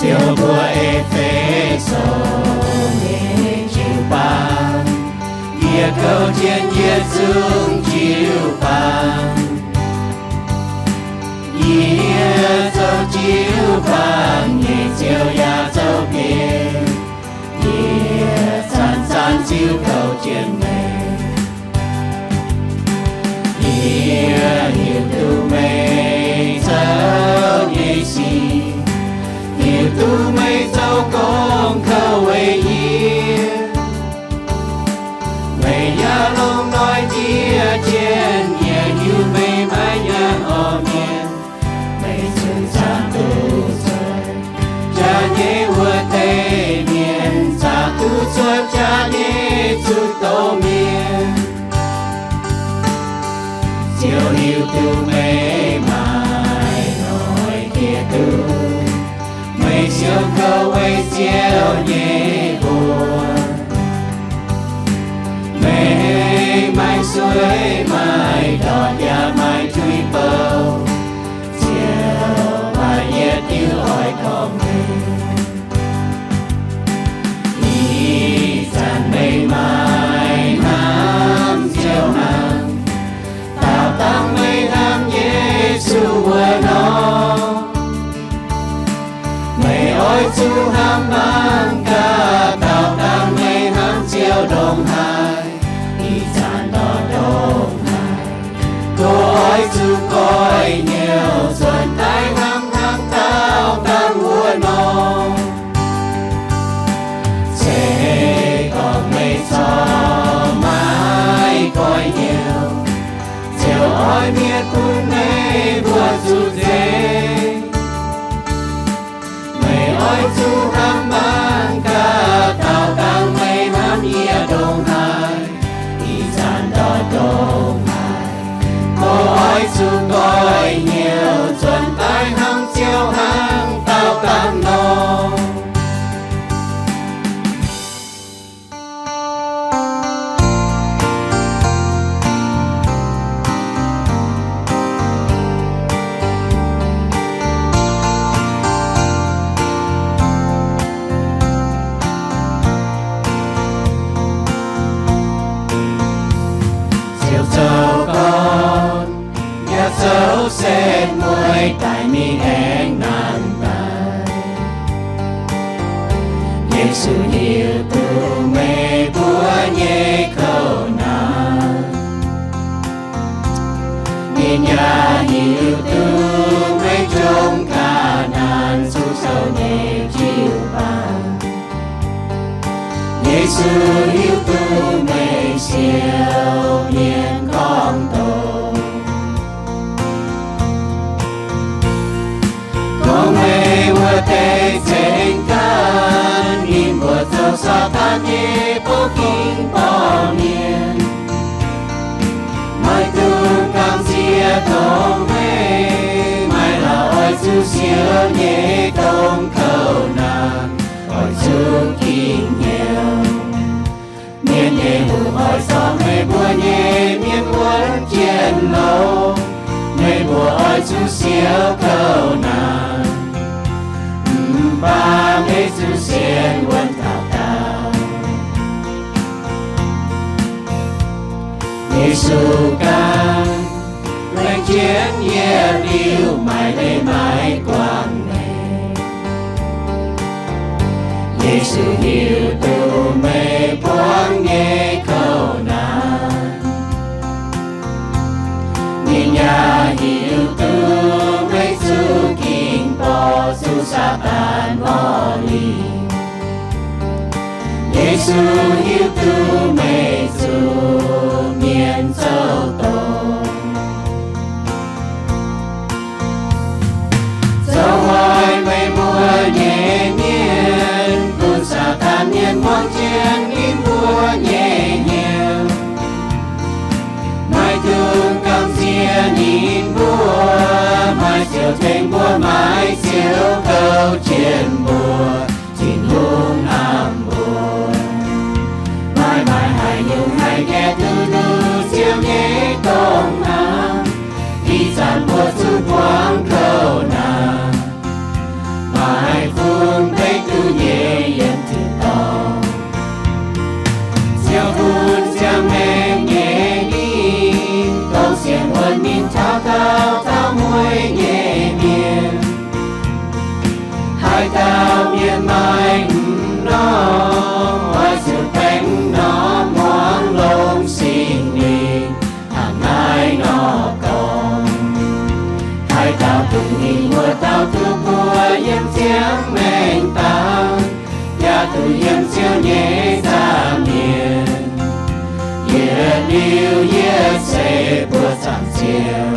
Ziouv mbuox E^fe^so nyei jiu-baang, yie kouv jienv yie zungv jiu-baang. Yie zoux jiu-baang nyei Ziouv yaac zoux biei. Yie zanc-zanc ziouc kouv jienv meih. Yie hiuv duqv meih zoux nyei sic, hiuv duqv meih zoux gong kouv weic yie. Meih yaac longc noic ndie jienv yie, hiuv meih maiv nyaanh orv mienh. Meih zuqc zaangc duqv cuotv jaax nyei wuov deix mienh, zaangc duqv cuotv jaax nyei zuqc doz mienh. Ziouv hiuv duqv meih maaih noic diex duqv, meih siou kouv weic Ziouv nyei mbuox. Meih maaih sueih, maaih ndortv, yaac maaih tuix bou. Ziouv aac, yie diuc oix gorngv meih. Ih zanc meih maaih hnamv Ziouv hnangv, daauh dangh meih hnamv Yesu wuov nor. Meih oix zuqc hnamv mangc gaax, daauh dangh meih hnamv Ziouv ndongc haaix, ih zanc ndortv ndongc haaix. Kov oix zuqc goiv hnyouv nzuonx daaih hnangv hnamv daauh dangh wuov nor. Se gorngv meih corc maiv goiv hnyouv, Ziouv oix mietc bun meih mbuo zuqc nzengc. Meih oix zuqc hnamv mangc gaax, daauh dangh meih hnamv yie ndongc haaix, ih zanc ndortv ndongc haaix. Kov oix zuqc goiv hnyouv nzuonx daaih hnangv Ziouv hnangv daauh dangh nor. Ziouv zoux gorn, yaac zoux setv mueiz daaih mingh aengx nanc daaih. Yesu hiuv duqv meih mbuo nyei kouv naanc. Ninh yaac hiuv duqv meih jomc kaav naanc zuqc zoux nyei jiu-baang. Yesu hiuv duqv meih siou mienh gorngv doqc. Gorngv meih wuov deix ceng ganh, ninh mbuo zoux Saadaan nyei bouv ging borqv mienh. Maiv dungx gamh nziex dongh meih, maaih la'oix zuqc siou nyei dongh kouv naanc, oix zuqc ging hnyouv. Mienh nyei hungh oix zorc meih mbuo nyei mienh wuonv jienv longx. Meih mbuo oix zuqc siou kouv naanc, mv baac meih zuqc sienx wuonv dauh dauh. Yesu ganh lengc jienv yietc liuz maiv leiz maiv guangc meih. Yesu hiuv duqv meih buangv nyei kouv naanc. Ninh yaac hiuv duqv meih zuqc ging borqc zuqc Saadaan orv lingh. Yesu hiuv duqv meih zuqc mienh zoux doz. Zoux hnoi meih mbuo nyei mienh, bun Saadaan mienh muangx jienv ninh mbuo nyei hnyouv. Maiv dungx gamh nziex ninh mbuo, maaih Ziouv tengx mbuo, maaih Ziouv gouv jienv mbuo, Tin-Hungh hnamv mbuo. Maaih maaih haaix nyungc haih gaengh duqv Ziouv nyei dongh hnaangx, ih zanc mbuo zuqc buangv kouv naanc. Maaih fungx dauh taux mueiz nyei mienh. Haaix dauh mienh maaih m'normh, oix zuqc baengh m'normh muangx longx Singx Lingh hnangv naaiv nor gorngv. Haaix dauh dungx hingh wuov dauh duqv mbuo yiem ziangh maengc daaih, yaac duqv yiem Ziouv nyei nza'hmien. Yietc liuz yie se buoqc zaangc Ziouv.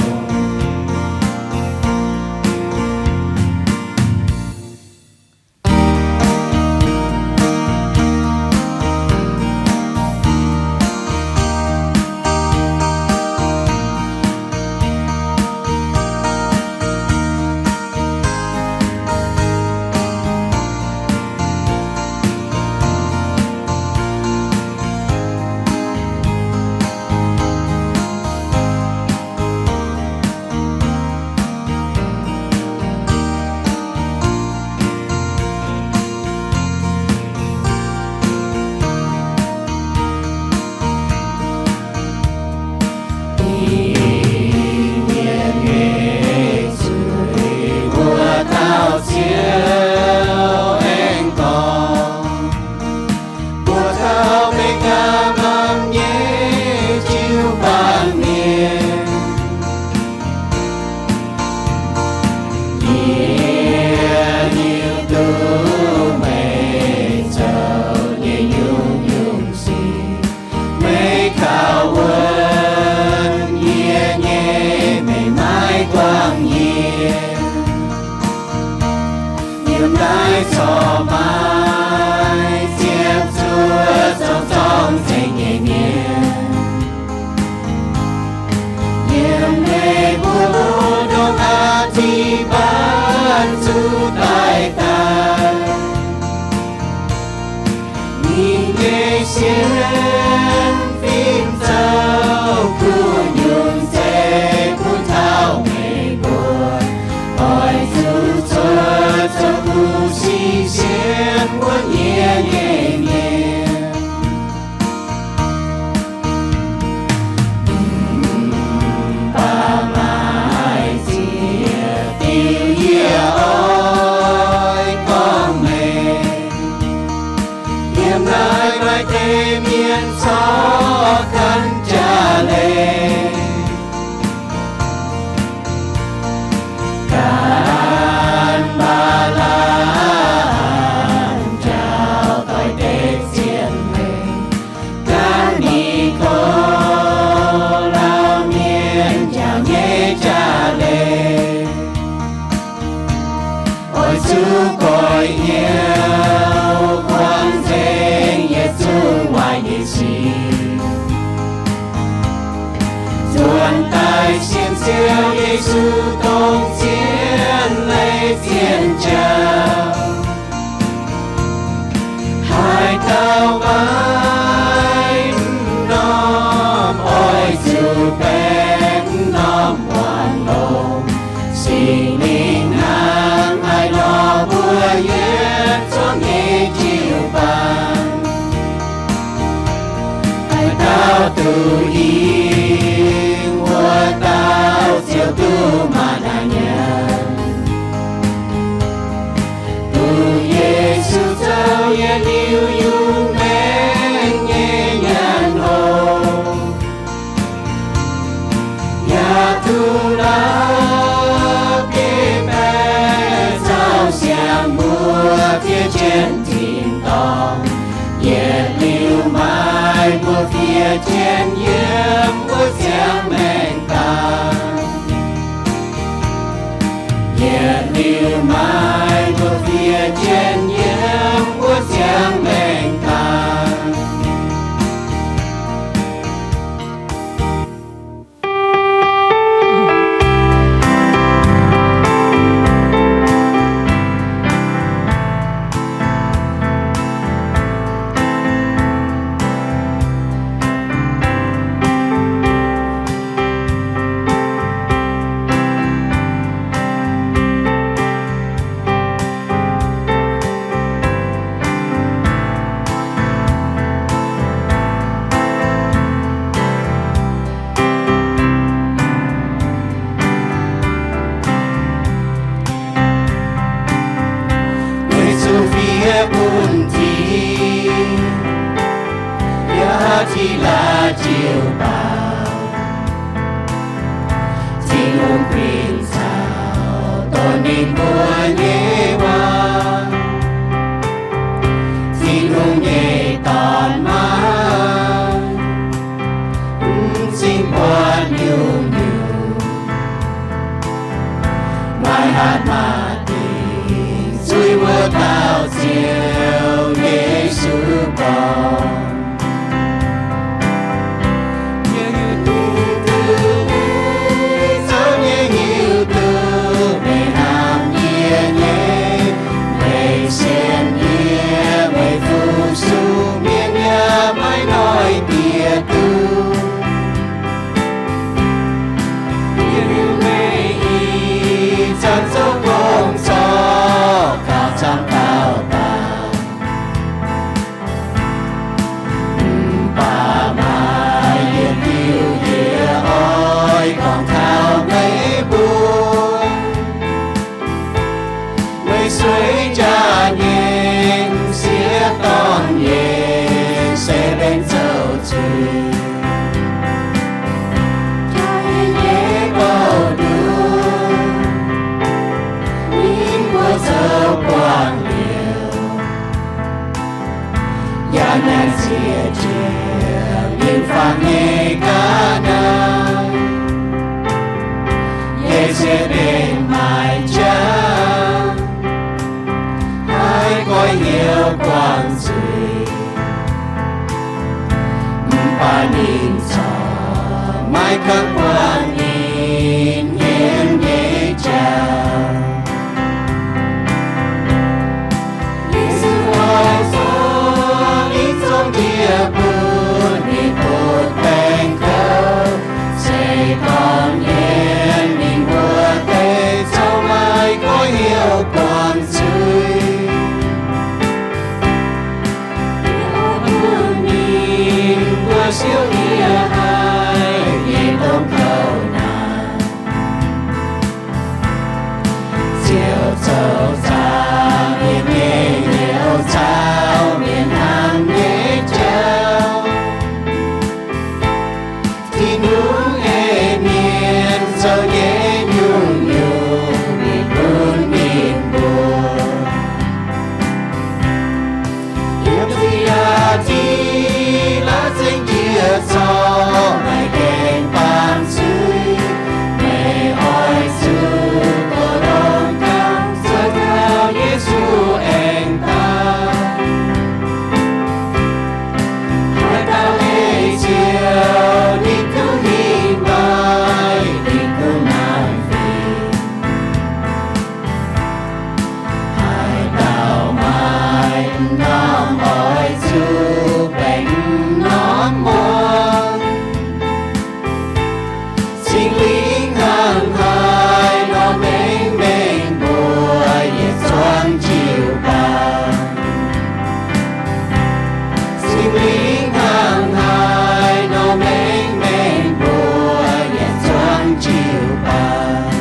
Mienh nyei zuiz wuov dauh Ziouv aengx gorngv, mbuo taux meih ganh mamc nyei jiu-baang mienh. Yie hiuv duqv meih zoux nyei nyungc-nyungc sic. Meih kaux wuonv yie nyei, meih maiv duangv yie. Yiem naaiv corc maaih ziepc zuoqv zorng-zorng nzengc nyei mienh. Yiem meih mbuo ndongc aqv ziqc mbaanh zuqc daaih daaih. Ninh nyei sienx fim zoux kuv nyungc zeiv bun taux meih mbuo, oix zuqc zuov zoux kuv sic sienx wuonv yie nyei mienh. Mv baac maaih ziex diuh yie oix gorngv meih. Yiem naaiv maaih deix mienh corc gan jaax leiz, gan Mbaa^laa^ham njaaux doix-dekc zien leiz, gan Ni^ko^lau Mienh njaaux nyei jaax leiz. Oix zuqc goix hnyouv kuangx nzengc yietc zungv waaic nyei sic, zuonx daaih sienx Ziouv Yesu dongh zien leiz zien jauv. Haaix dauh maaih m'normh oix zuqc baeqc m'normh muangx longx Singx Lingh hnangv haaix nor mbuox yietc zungv nyei jiu-baang. Haaix dauh duqv hingh wuov dauh ziouc duqv mangc naaic nyanc. Duqv Yesu zoux yietc liuz yungz maengc nyei nyanc hopv, yaac duqv la'bieiv-baeqc zaux siang mbuo fiev jienv tin-dorngh. Yietc liuz maaih mbuo fiev jienv yiem wuov ziangh maengc daaih. Yietc liuz maaih mbuo fiev jienv yiem wuov ziangh maengc daaih. bun Tin, yaac Tin-Hungh jiu-baang, Tin-Hungh fin-saeng dorh ninh mbuo nyei waac, Tin-Hungh nyei dorn-maac, mv cingx buatc nyungc-nyungc, maaih hatc maaih dingc zuiz wuov dauh Ziouv Yesu gorngv. Yie hiuv duqv, zoux nyei hiuv duqv meih hnamv yie nyei, meih sienx yie, meih fu-sux mienh yaac maiv noic bieqc duqv. Yie hiuv meih ih zanc zoux gong-zoh gauh camv dauh dauh. Mv baac maaih yietc diuh yie oix gorngv taux meih mbuo. Meih sueih jaax nyei m'sieqv dorn nyei se benx zoux zuiz, jaax nyei bouh nduqc, ninh mbuo zoux buangh liuz, yaac nyanc ziex jiex ninh fangx nyei ga'naaiv, yie se benx maaiz jaax, maiv goiv hnyouv buangh zuiz. Mv baac ninh corc maiv kangv buangh ninh hmien nyei jauv. Yesu oix zorqv ninh zong ndie bun ninh butv-baengc kouv, se gorngv mienh ninh mbuo deix zoux maiv goiv hnyouv buangh zuiz. Yie oix bun ninh mbuo siou yie haih nyei domh kouv naaic. Ziouv zoux zaangc mienh nyei hnyouv caux mienh hnamv nyei jauv. Tin-Hungh ei mienh zoux nyei nyungc-nyungc mingh bun ninh mbuo. Yiem Tiatv^ti^laa Zingh Diex zorqv maaih gaengh baamh zuiz, meih oix zuqc doqc longx gapv, zoux taux Yesu aengx daaih. Haaix dauh ei Ziouv, ninh duqv hingh maaih, ninh duqv maaih fingx. Haaix dauh maaih m'normh oix zuqc baengh m'normh muangx. Singx Lingh hnangv haaix nor mengh mengh mbuo yietc zungv jiu-baang. Singx Lingh hnangv haaix nor mengh mengh mbuo yietc zungv jiu-baang.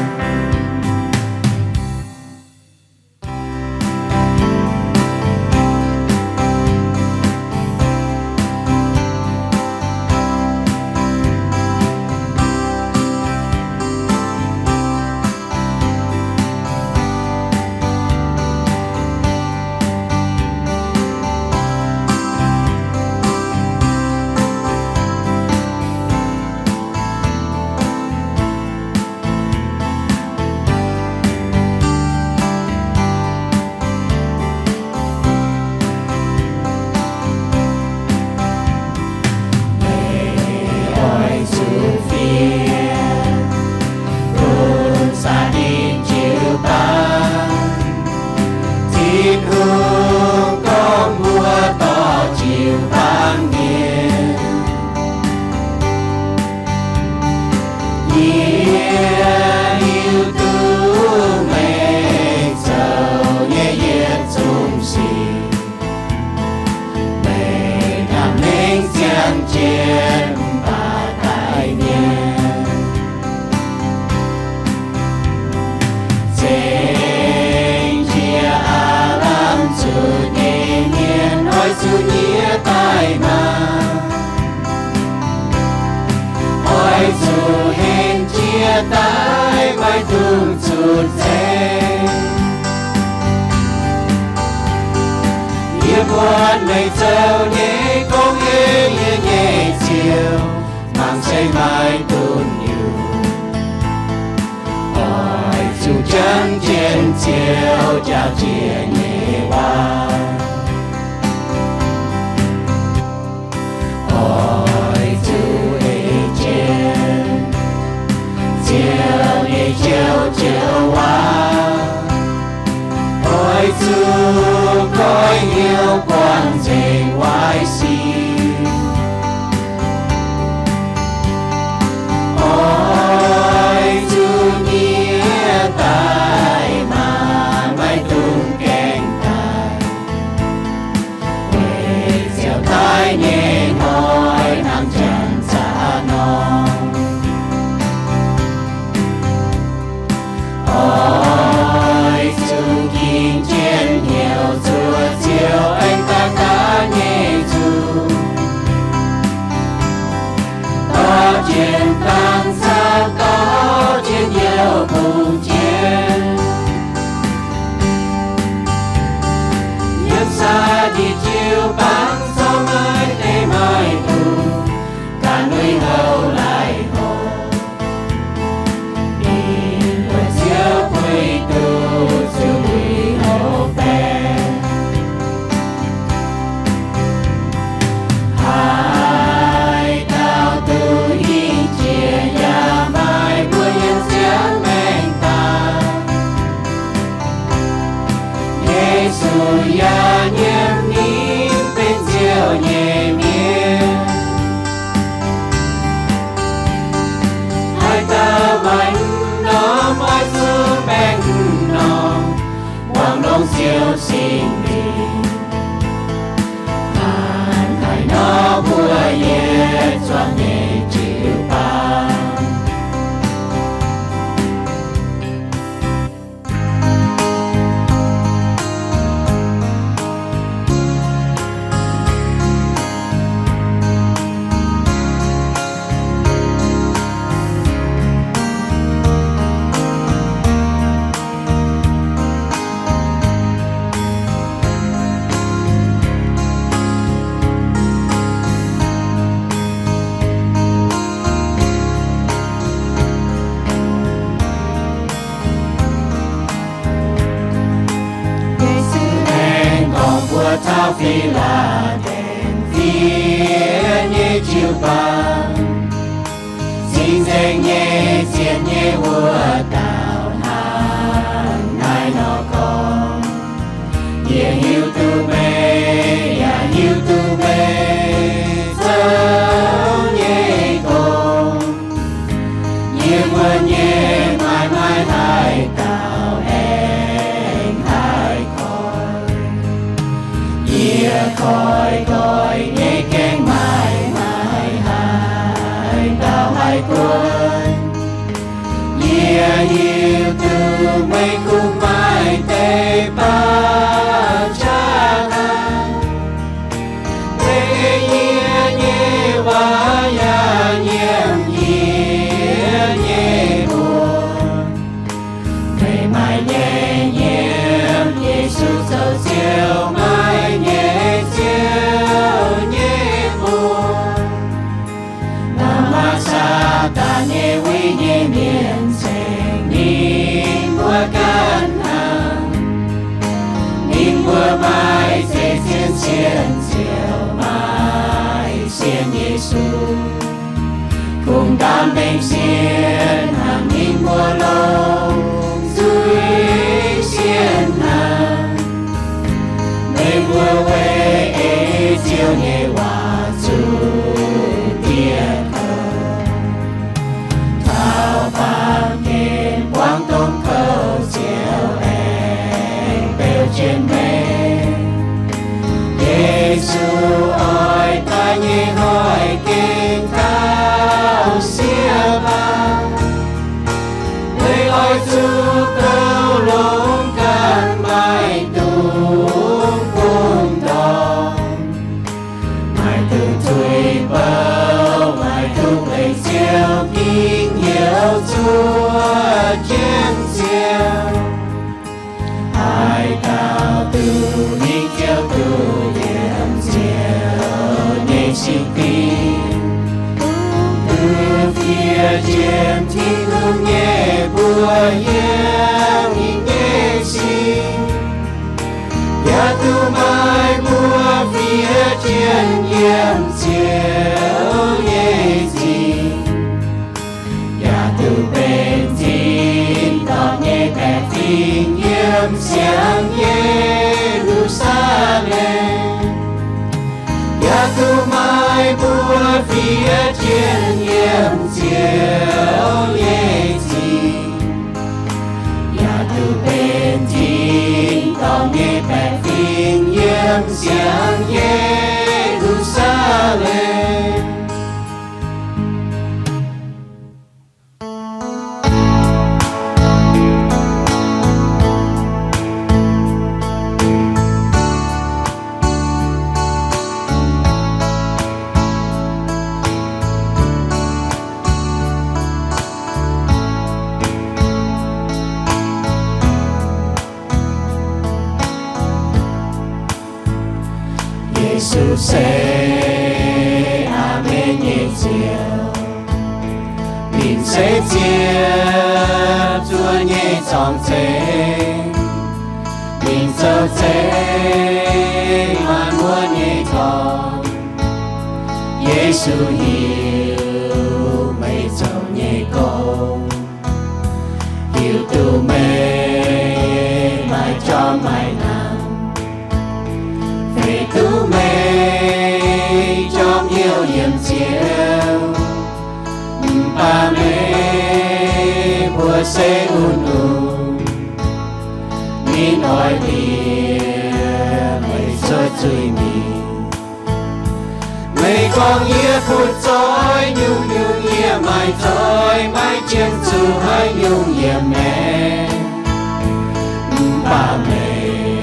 Meih oix zuqc fiev bun saadinh jiu-baang. Tin-Hungh gorngv mbuo dorh jiu-baang mienh. Yie hiuv duqv meih zoux nyei yietc zungv sic. Meih hnamv mengh ziangh jienv mv baac daic mienh. Zengc jiex aav lamh zunh zeiv. Yie buatc meih zoux nyei gong ei yie nyei Ziouv, mangc se maaih dunh yunh. Oix zuqc janx jienv Ziouv jauv jiex nyei waac. Oix zuqc ei jienv Ziouv nyei joux joux waac. Oix zuqc goiv hnyouv buangh nzengc waaic sic. Oix zuqc nyiex daaih maah, maiv dungx gaengh daaih. Weic ziouc daaih nyei hnoi hnangv janx zaqc norm. Oix zuqc ginc jienv hnyouv zuov Ziouv aengx daaih daaih nyei zuqc. Dorh jienv dangh caux dorh jienv youh bungx jienv. Yiem sai diuh jiu-baang zorqv maiv deix maaih duqv ganh lui-houx laaih hoc. Ninh mbuo Ziouv puix duqv zuqc lui-houx baeqc. Haaix dauh duqv hingh jiex yaac maaih mbuo yiem ziangx maengc daaih. Yesu yaac nyiemc ninh benx Ziouv nyei mienh. Haaix dauh maaih mv norm oix zuqc baengh mv norm, wangc longc Ziouv Singx Lingh. Hnangv naaiv nor mbuo yietc zuangx nyei jiu-baang. Yesu aengx gorngv mbuox taux Fi^laa^deix^fie nyei jiu-baang, cing-nzengc nyei, zien nyei wuov dauh hnangv naaiv nor gorngv, Yie hiuv duqv meih, yaac hiuv duqv meih zoux nyei gong. Yie wuonv nyei maaih maaih haaix dauh aengx haih koiv. Yie koiv-koiv nyei gaengh maaih maaih haaix dauh haih guonv. Yie hiuv duqv meih kungx maaih deix baac qaqv hnangv. Meih ei yie nyei waac yaac nyiemc yie nyei mbuox. Meih maaih nyei nyiemc Yesu zoux Ziouv, maaih nyei Ziouv nyei mbuox. Naaiv maaih Saadaan nyei win nyei mienh ceng ninh mbuo ganh hnangv. Ninh mbuo maaih zeix sien, sien Ziouv, maaih sien Yesu, kungx ndaam mengh sien hnangv ninh mbuo longc zuiz sien hnangv. Meih mbuo weic ei Ziouv nyei waac zuqc dieh kouv. Taux baamh gen buangv domh kouv Ziouv aengx beu jienv meih. Yesu oix daaih nyei hnoi gengh taux sieqv baac. Meih oix zuqc kouv longx ganh maaih dungz bun ndorm. Yaac duqv maaih mbuo fiev jienv yiem Ziouv nyei zingh, yaac duqv benx tin-dorngh nyei baeqc fingx yiem siang Ye^lu^saa^lem. Yaac duqv maaih mbuo fiev jienv yiem Ziouv nyei zingh, yaac duqv benx tin-dorngh nyei baeqc fingx yiem siang Ye^lu^saa^lem. Yesu se aamen nyei Ziouv, ninh se ziepc zuoqv nyei zorng-zengx, ninh zoux zeiv maanc muotv nyei dorngx. Yesu hiuv meih zoux nyei gong, hiuv duqv meih maaih jorm maaih namx, feix duqv meih jorm hnyouv yiem Ziouv. Mv baac meih mbuo se un-ungx, ninh oix ndie meih cuotv zuiz mingh. Meih gorngv, yie butv zoih nyungc-nyungc, yie maaih zoih, maiv jien zuqc haaix nyungc yiem maengc. Mv baac meih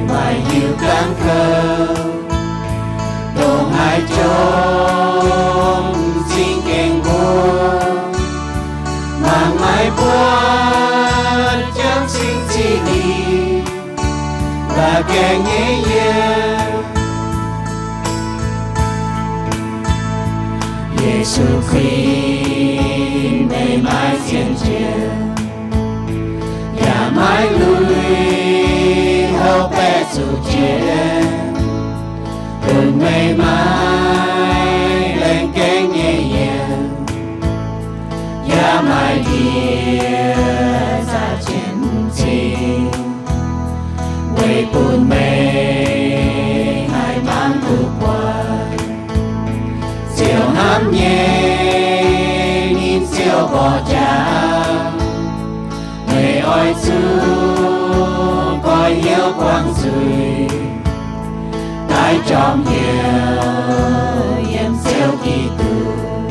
maaih hiuv gaanv kouv, ndongc haaix jomc m'zing gengh mbuo, mangc maaih buatc jangx singx zinh ninh la'gaengh nyei yiem. Yesu Krist, meih maiv zien njiec, yaac maiv lui houv baeqv zuqc jiex, bun meih maiv laengz gaengh nyei yiem, yaac maiv ndie zaqc jienv m'zing, weic bun meih haih mangc duqv buatc ziouc hnamv nyei ninh ziouc mborqv jaax. Meih oix zuqc goiv hnyouv buangh zuiz, daaih jorm hnyouv yiem Ziouv Giduc.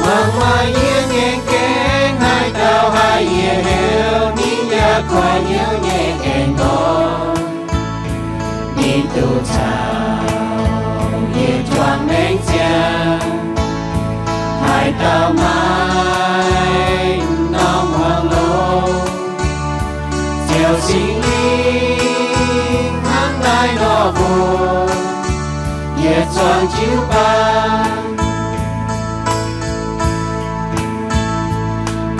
Mangc maaih yie nyei gaengh, haaix dauh haih yietc heuc ninh yaac goiv hnyouv nyei gaengh nqoi. Ninh duqv caux yie juangc maengc ziangh, haaix dauh maaih m'normh hmuangx longx, Ziouv Singx Lingh hnangv naaiv nor mbuox, yietc zuangx jiu-baang.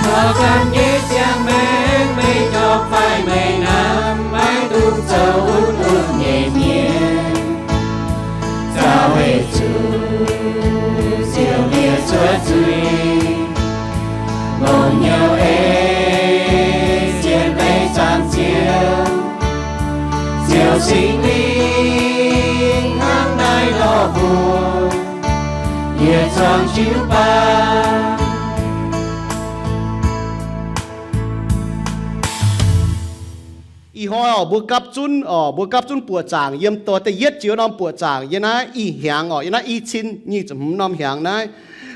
Kaux ganh nyei ziangh maengc meih jorm fai meih namx, maiv dungx zoux un-lunc nyei mienh. Zaux weic zuqc Ziouv liouh cuotv zuiz, longc hnyouv ei sienx meih Zaangc Ziouv, Ziouv Singx Lingh hnangv naaiv nor mbuox, yietc zuangx jiu-baang. Ih hnoi oc, mbuo gapv zunv oc, mbuo gapv zunv buoqc zaangc yiem da'yietv joux norm buoqc zaangc yiem naaiv ih hnyangx oc, yiem naaiv i cin nyic ziepc hmz norm hnyangx naaiv.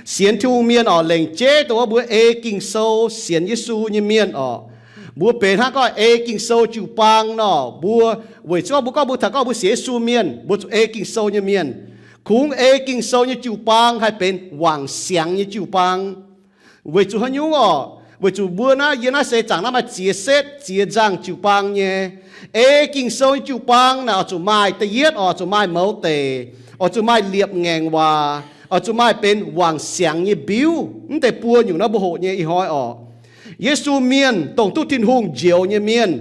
Sienx Tin-Hungh mienh oc, lengc jeiv dongh wuov mbuo ei Ging-Sou sienx Yesu nyei mienh oc. Mbuo benx hnangv gorngv ei Ging-Sou jiu-baang nor, mbuo weic zuqc gorngv mbuo gorngv mbuo taux gorngv mbuo sienx Yesu mienh, mbuo zuqc ei Ging-Sou nyei mienh. Kungx ei Ging-Sou nyei jiu-baang haih benx wangc siangx nyei jiu-baang. Weic zuqc haaix nyungc oc? Weic zuqc mbuo naaiv, yie naaiv se zaangc naaiv maaih ziex setv ziex nzangh jiu-baang nyei. Ei Ging-Sou nyei jiu-baang naaic oix zuqc maaih da'yietv oc, zuqc maaih mouz deic, oix zuqc maaih liepc ngaengc waac, oix zuqc maaih benx wangc siangx nyei mbiuv. Mv deix buo nyungc naaiv mbuo hoqc nyei ih hnoi oc. Yesu mienh, dongh duqv Tin-Hungh njoux nyei mienh,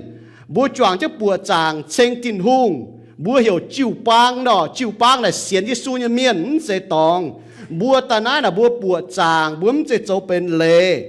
Mbuo juangc jienv buoqc zaangc ceng Tin-Hungh, mbuo heuc jiu-baang nor. Jiu-baang naaic sienx Yesu nyei mienh, mv zeiz dorngx. Mbuo daaih naaiv naaic mbuo buoqc zaangc, mbuo mv zeiz zoux benx leiz.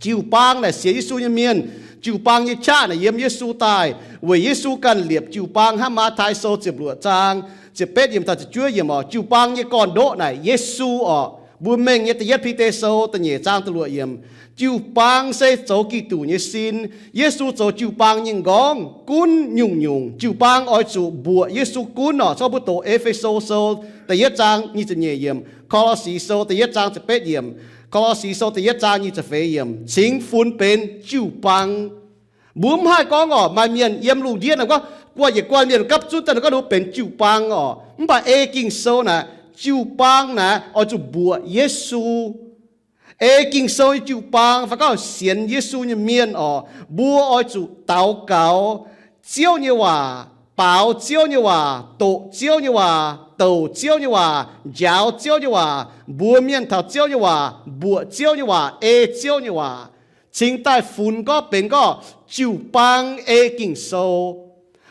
Jiu-baang naaic sienx Yesu nyei mienh. Jiu-baang nyei qaqv naaic yiem Yesu daaih, weic Yesu ganh liepc jiu-baang hnangv Matv^tai Sou ziepc luoqc zaang ziepc betv yiemc taux ziepc juov yiemc oc. Jiu-baang nyei gorn-ndoqv naaic Yesu oc. Mbuo mengh nyei da'yietv Bide Sou da'nyeic zaang da'luoqc yiemc. Jiu-baang se zoux Giduc nyei sin. Yesu zoux jiu-baang nyei nqorngv gunv nyungc-nyungc. Jiu-baang oix zuqc mbuoqc Yesu gunv oc. Zorqv mbuo doqc E^fe^so Sou da'yietv zaang nyic ziepc nyeic yiemc, Ko^lo^si Sou da'yietv zaang ziepc betv yiemc, Ko^lo^si Sou da'yietv zaang nyic ziepc feix yiemc, cingx funx benx jiu-baang. Mbuo mv haih gorngv oc, maaih mienh yiem lungh ndiev naaic gorngv, guanh yietc guanh mienh gapv zunv daaih naaic gorngv ninh mbuo benx jiu-baang oc. Mv baac ei Ging-Sou naaic, jiu-baang naaic oix zuqc mbuoqc Yesu. Ei Ging-Sou nyei jiu-baang fai gorngv sienx Yesu nyei mienh oc, mbuo oix zuqc daux gaux Ziouv nyei waac, baaux Ziouv nyei waac, doqc Ziouv nyei waac, douc Ziouv nyei waac, njaaux Ziouv nyei waac, mbuox mienh taux Ziouv nyei waac, mbuoqc Ziouv nyei waac, ei Ziouv nyei waac, cingx daaih funx gorngv benx gorngv jiu-baang ei Ging-Sou.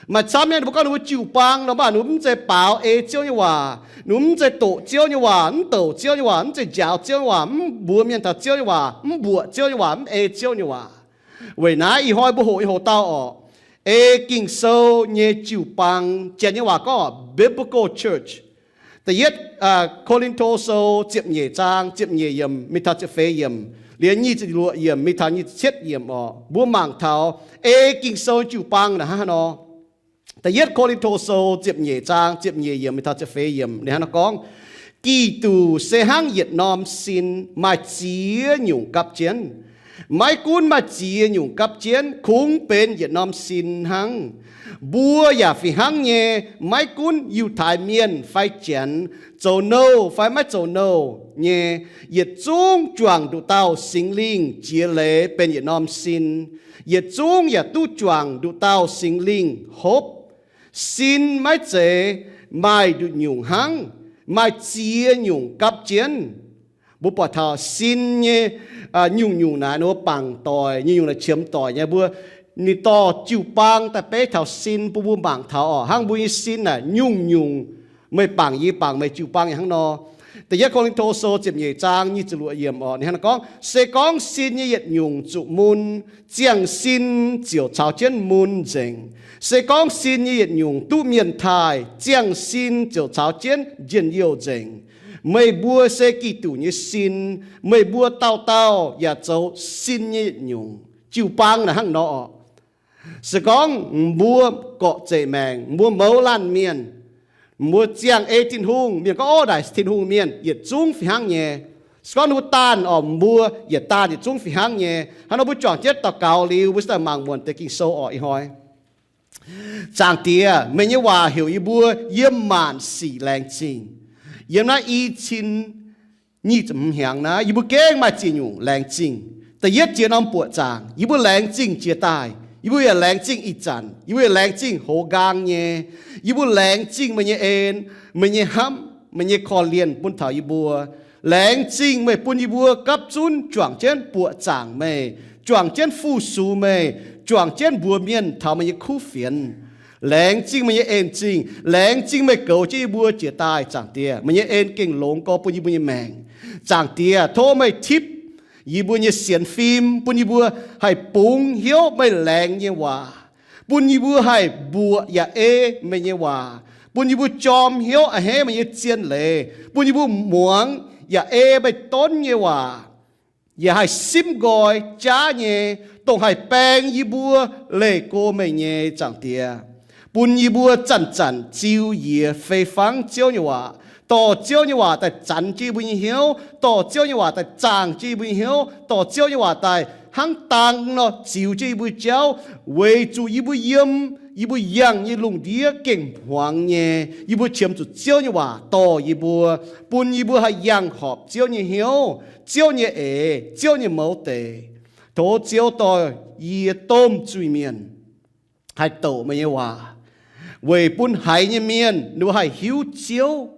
Maaih camv mienh ninh mbuo gorngv ninh mbuo jiu-baang nor, mv baac ninh mbuo mv zeiz baaux ei Ziouv nyei waac, ninh mbuo mv zeiz doqc Ziouv nyei waac, mv douc Ziouv nyei waac, mv zeiz njaaux Ziouv nyei waac, mv mbuox mienh taux Ziouv nyei waac, mv mbuoqc Ziouv nyei waac, mv ei Ziouv nyei waac. Weic naaiv ih hnoi mbuo hoqc nyei hoc dauh oc, ei Ging-Sou nyei jiu-baang, Janx nyei waac gorngv biblical church. Da'yietv Ko^lin^to Sou ziepc nyeic zaang ziepc nyeic yiemc mingh taux ziepc feix yiemc, liuz nyic ziepc luoqc yiemc mingh taux nyic ziepc cietv yiemc oc, mbuo mangc taux ei Ging-Sou jiu-baang naaic hnangv haaix nor. Da'yietv Ko^lin^to Sou ziepc nyeic zaang ziepc nyeic yiemc mingh taux ziepc feix yiemc ninh hnangv naaiv gorngv, Giduc se hnangv yietc norm sin maaih ziex nyungc gapv jienv. Maiv gunv maaih ziex nyungc gapv jienv, kungx benx yietc norm sin hnangv. Mbuo yaac fih hnangv nyei, maiv gunv Yiutai Mienh fai Janx, zoux nouh fai maiv zoux nouh nyei, yietc zungv juangc nduqc dauh Singx Lingh jiex leiz benx yietc norm sin. Yietc zungv yaac duqv juangc nduqc dauh Singx Lingh hopv. Sin maiv zeiz maaih nduqc nyungc hnangv, maaih ziex nyungc gapv jienv. Mbuo buatc taux sin nyei nyungc-nyungc naaic ninh mbuo bangc doic, nyungc-nyungc naaic qiemx doic nyei. Mbuo, ninh dorh jiu-baang daaih beiv taux sin bun mbuo mangc taux oc. Hnangv mbuo nyei sin naaic nyungc-nyungc, meih bangc yie bangc, meih jiu-baang yaac hnangv nor. Da'yietv Ko^lin^to Sou ziepc nyeic zaang nyic ziepc luoqc yiemc oc, ninh hnangv naaiv gorngv, Se gorngv sin nyei yietc nyungc zuqc mun, ziangh sin ziouc caux jienv mun nzengc. Se gorngv sin nyei yietc nyungc duqv mienh taaih, ziangh sin ziouc caux jienv njien-youh nzengc. Meih mbuo se Giduc nyei sin. Meih mbuo dauh dauh yaac zoux sin nyei yietc nyungc. Jiu-baang naaic hnangv nor oc. Se gorngv mbuo gorqv-zeqc maengc, mbuo mouz laanh mienh, mbuo ziangh ei Tin-Hungh, mienh gorngv, Ov, naaic Tin-Hungh mienh, yietc zungv fih hnangv nyei. Se gorngv ninh mbuo daanh oc, mbuo yietc daanh yietc zungv fih hnangv nyei. Hnangv nor mbuo juangc jienv daux gaux liuz, mbuo se daaih mangc muonc deix Ging-Sou oc. Ih hnoi, Zaangc Diex, meih nyei waac heuc yie mbuo yiem maanc sic laengz zingh. Yiem naaiv i cin nyic ziepc hmz hnyangx naaiv, yie mbuo gengh maaih ziex nyungc laengz zingh. Da'yietv jiex norm buoqc zaangc, yie mbuo laengz zingh jiex daaih. Yie mbuo yaac laengz zingh ih zanc, yie mbuo yaac laengz zingh hoz nqaang nyei. Yie mbuo laengz zingh meih nyei en, meih nyei hnamv, meih nyei korv-lienh bun taux yie mbuo. Laengz zingh meih bun yie mbuo gapv zunv juangc jienv buoqc zaangc meih, juangc jienv fu-sux meih, juangc jienv mbuox mienh taux meih nyei kuv fienx. Laengz zingh meih nyei en-zingh, laengz zingh meih goux jienv yie mbuo jiex daaih, Zaangc Diex. Meih nyei en gengh longx gorx bun yie mbuo nyei maengc. Zaangc Diex, tov meih tipv yie mbuo nyei sienx fim, bun yie mbuo haih bungx hnyouv meih laengz nyei waac, bun yie mbuo haih mbuoqc yaac ei meih nyei waac, bun yie mbuo jorm hnyouv a'hneiv meih nyei zien leiz, bun yie mbuo muangx yaac ei meih donv nyei waac, yaac haih simv nqoi jaav nyei, dongh haih baeng yie mbuo leih go meih nyei, Zaangc Diex. Bun yie mbuo zanc-zanc ziux yie fei fangv Ziouv nyei waac, dorh Ziouv nyei waac daaih zanx jienv yie mbuo nyei hnyouv, dorh Ziouv nyei waac daaih zaangh jienv yie mbuo nyei hnyouv, dorh Ziouv nyei waac daaih hnangv dang nor ziux jienv yie mbuo jauv, weic zuqc yie mbuo yiem yie mbuo yangh nyei lungh ndiev gengh hmuangx nyei. Yie mbuo qiemx zuqc Ziouv nyei waac dorh yie mbuo, bun yie mbuo haih yangh horpc Ziouv nyei hnyouv, Ziouv nyei eix, Ziouv nyei mouz deix. Tov Ziouv dorh yie domh zuiz-mienh haih douc meih nyei waac, weic bun haiz nyei mienh ninh mbuo haih hiuv Ziouv,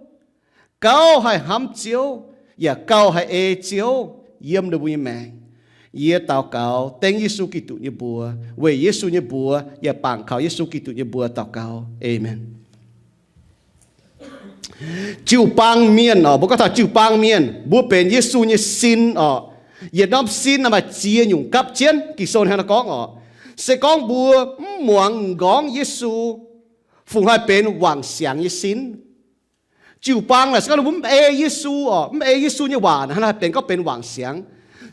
gauh haih hnamv Ziouv, yaac gauh haih ei Ziouv yiem ninh mbuo nyei maengc. Yie daux gaux dengv Yesu Giduc nyei mbuox, weic Yesu nyei mbuox yaac bangc kaux Yesu Giduc nyei mbuox daux gaux. Aamen. Jiu-baang mienh oc, mbuo gorngv taux jiu-baang mienh, mbuo benx Yesu nyei sin oc. Yietc norm sin naaic maaih ziex nyungc gapv jienv. Ging-Sou hnangv naaiv gorngv oc, se gorngv mbuo mv muangx m'nqorngv Yesu, fungc haih benx wangc siangx nyei sin. Jiu-baang naaic se gorngv mbuo mv ei Yesu oc, mv ei Yesu nyei waac naaic, hnangv naaiv haih benx gorngv benx wangc siangx.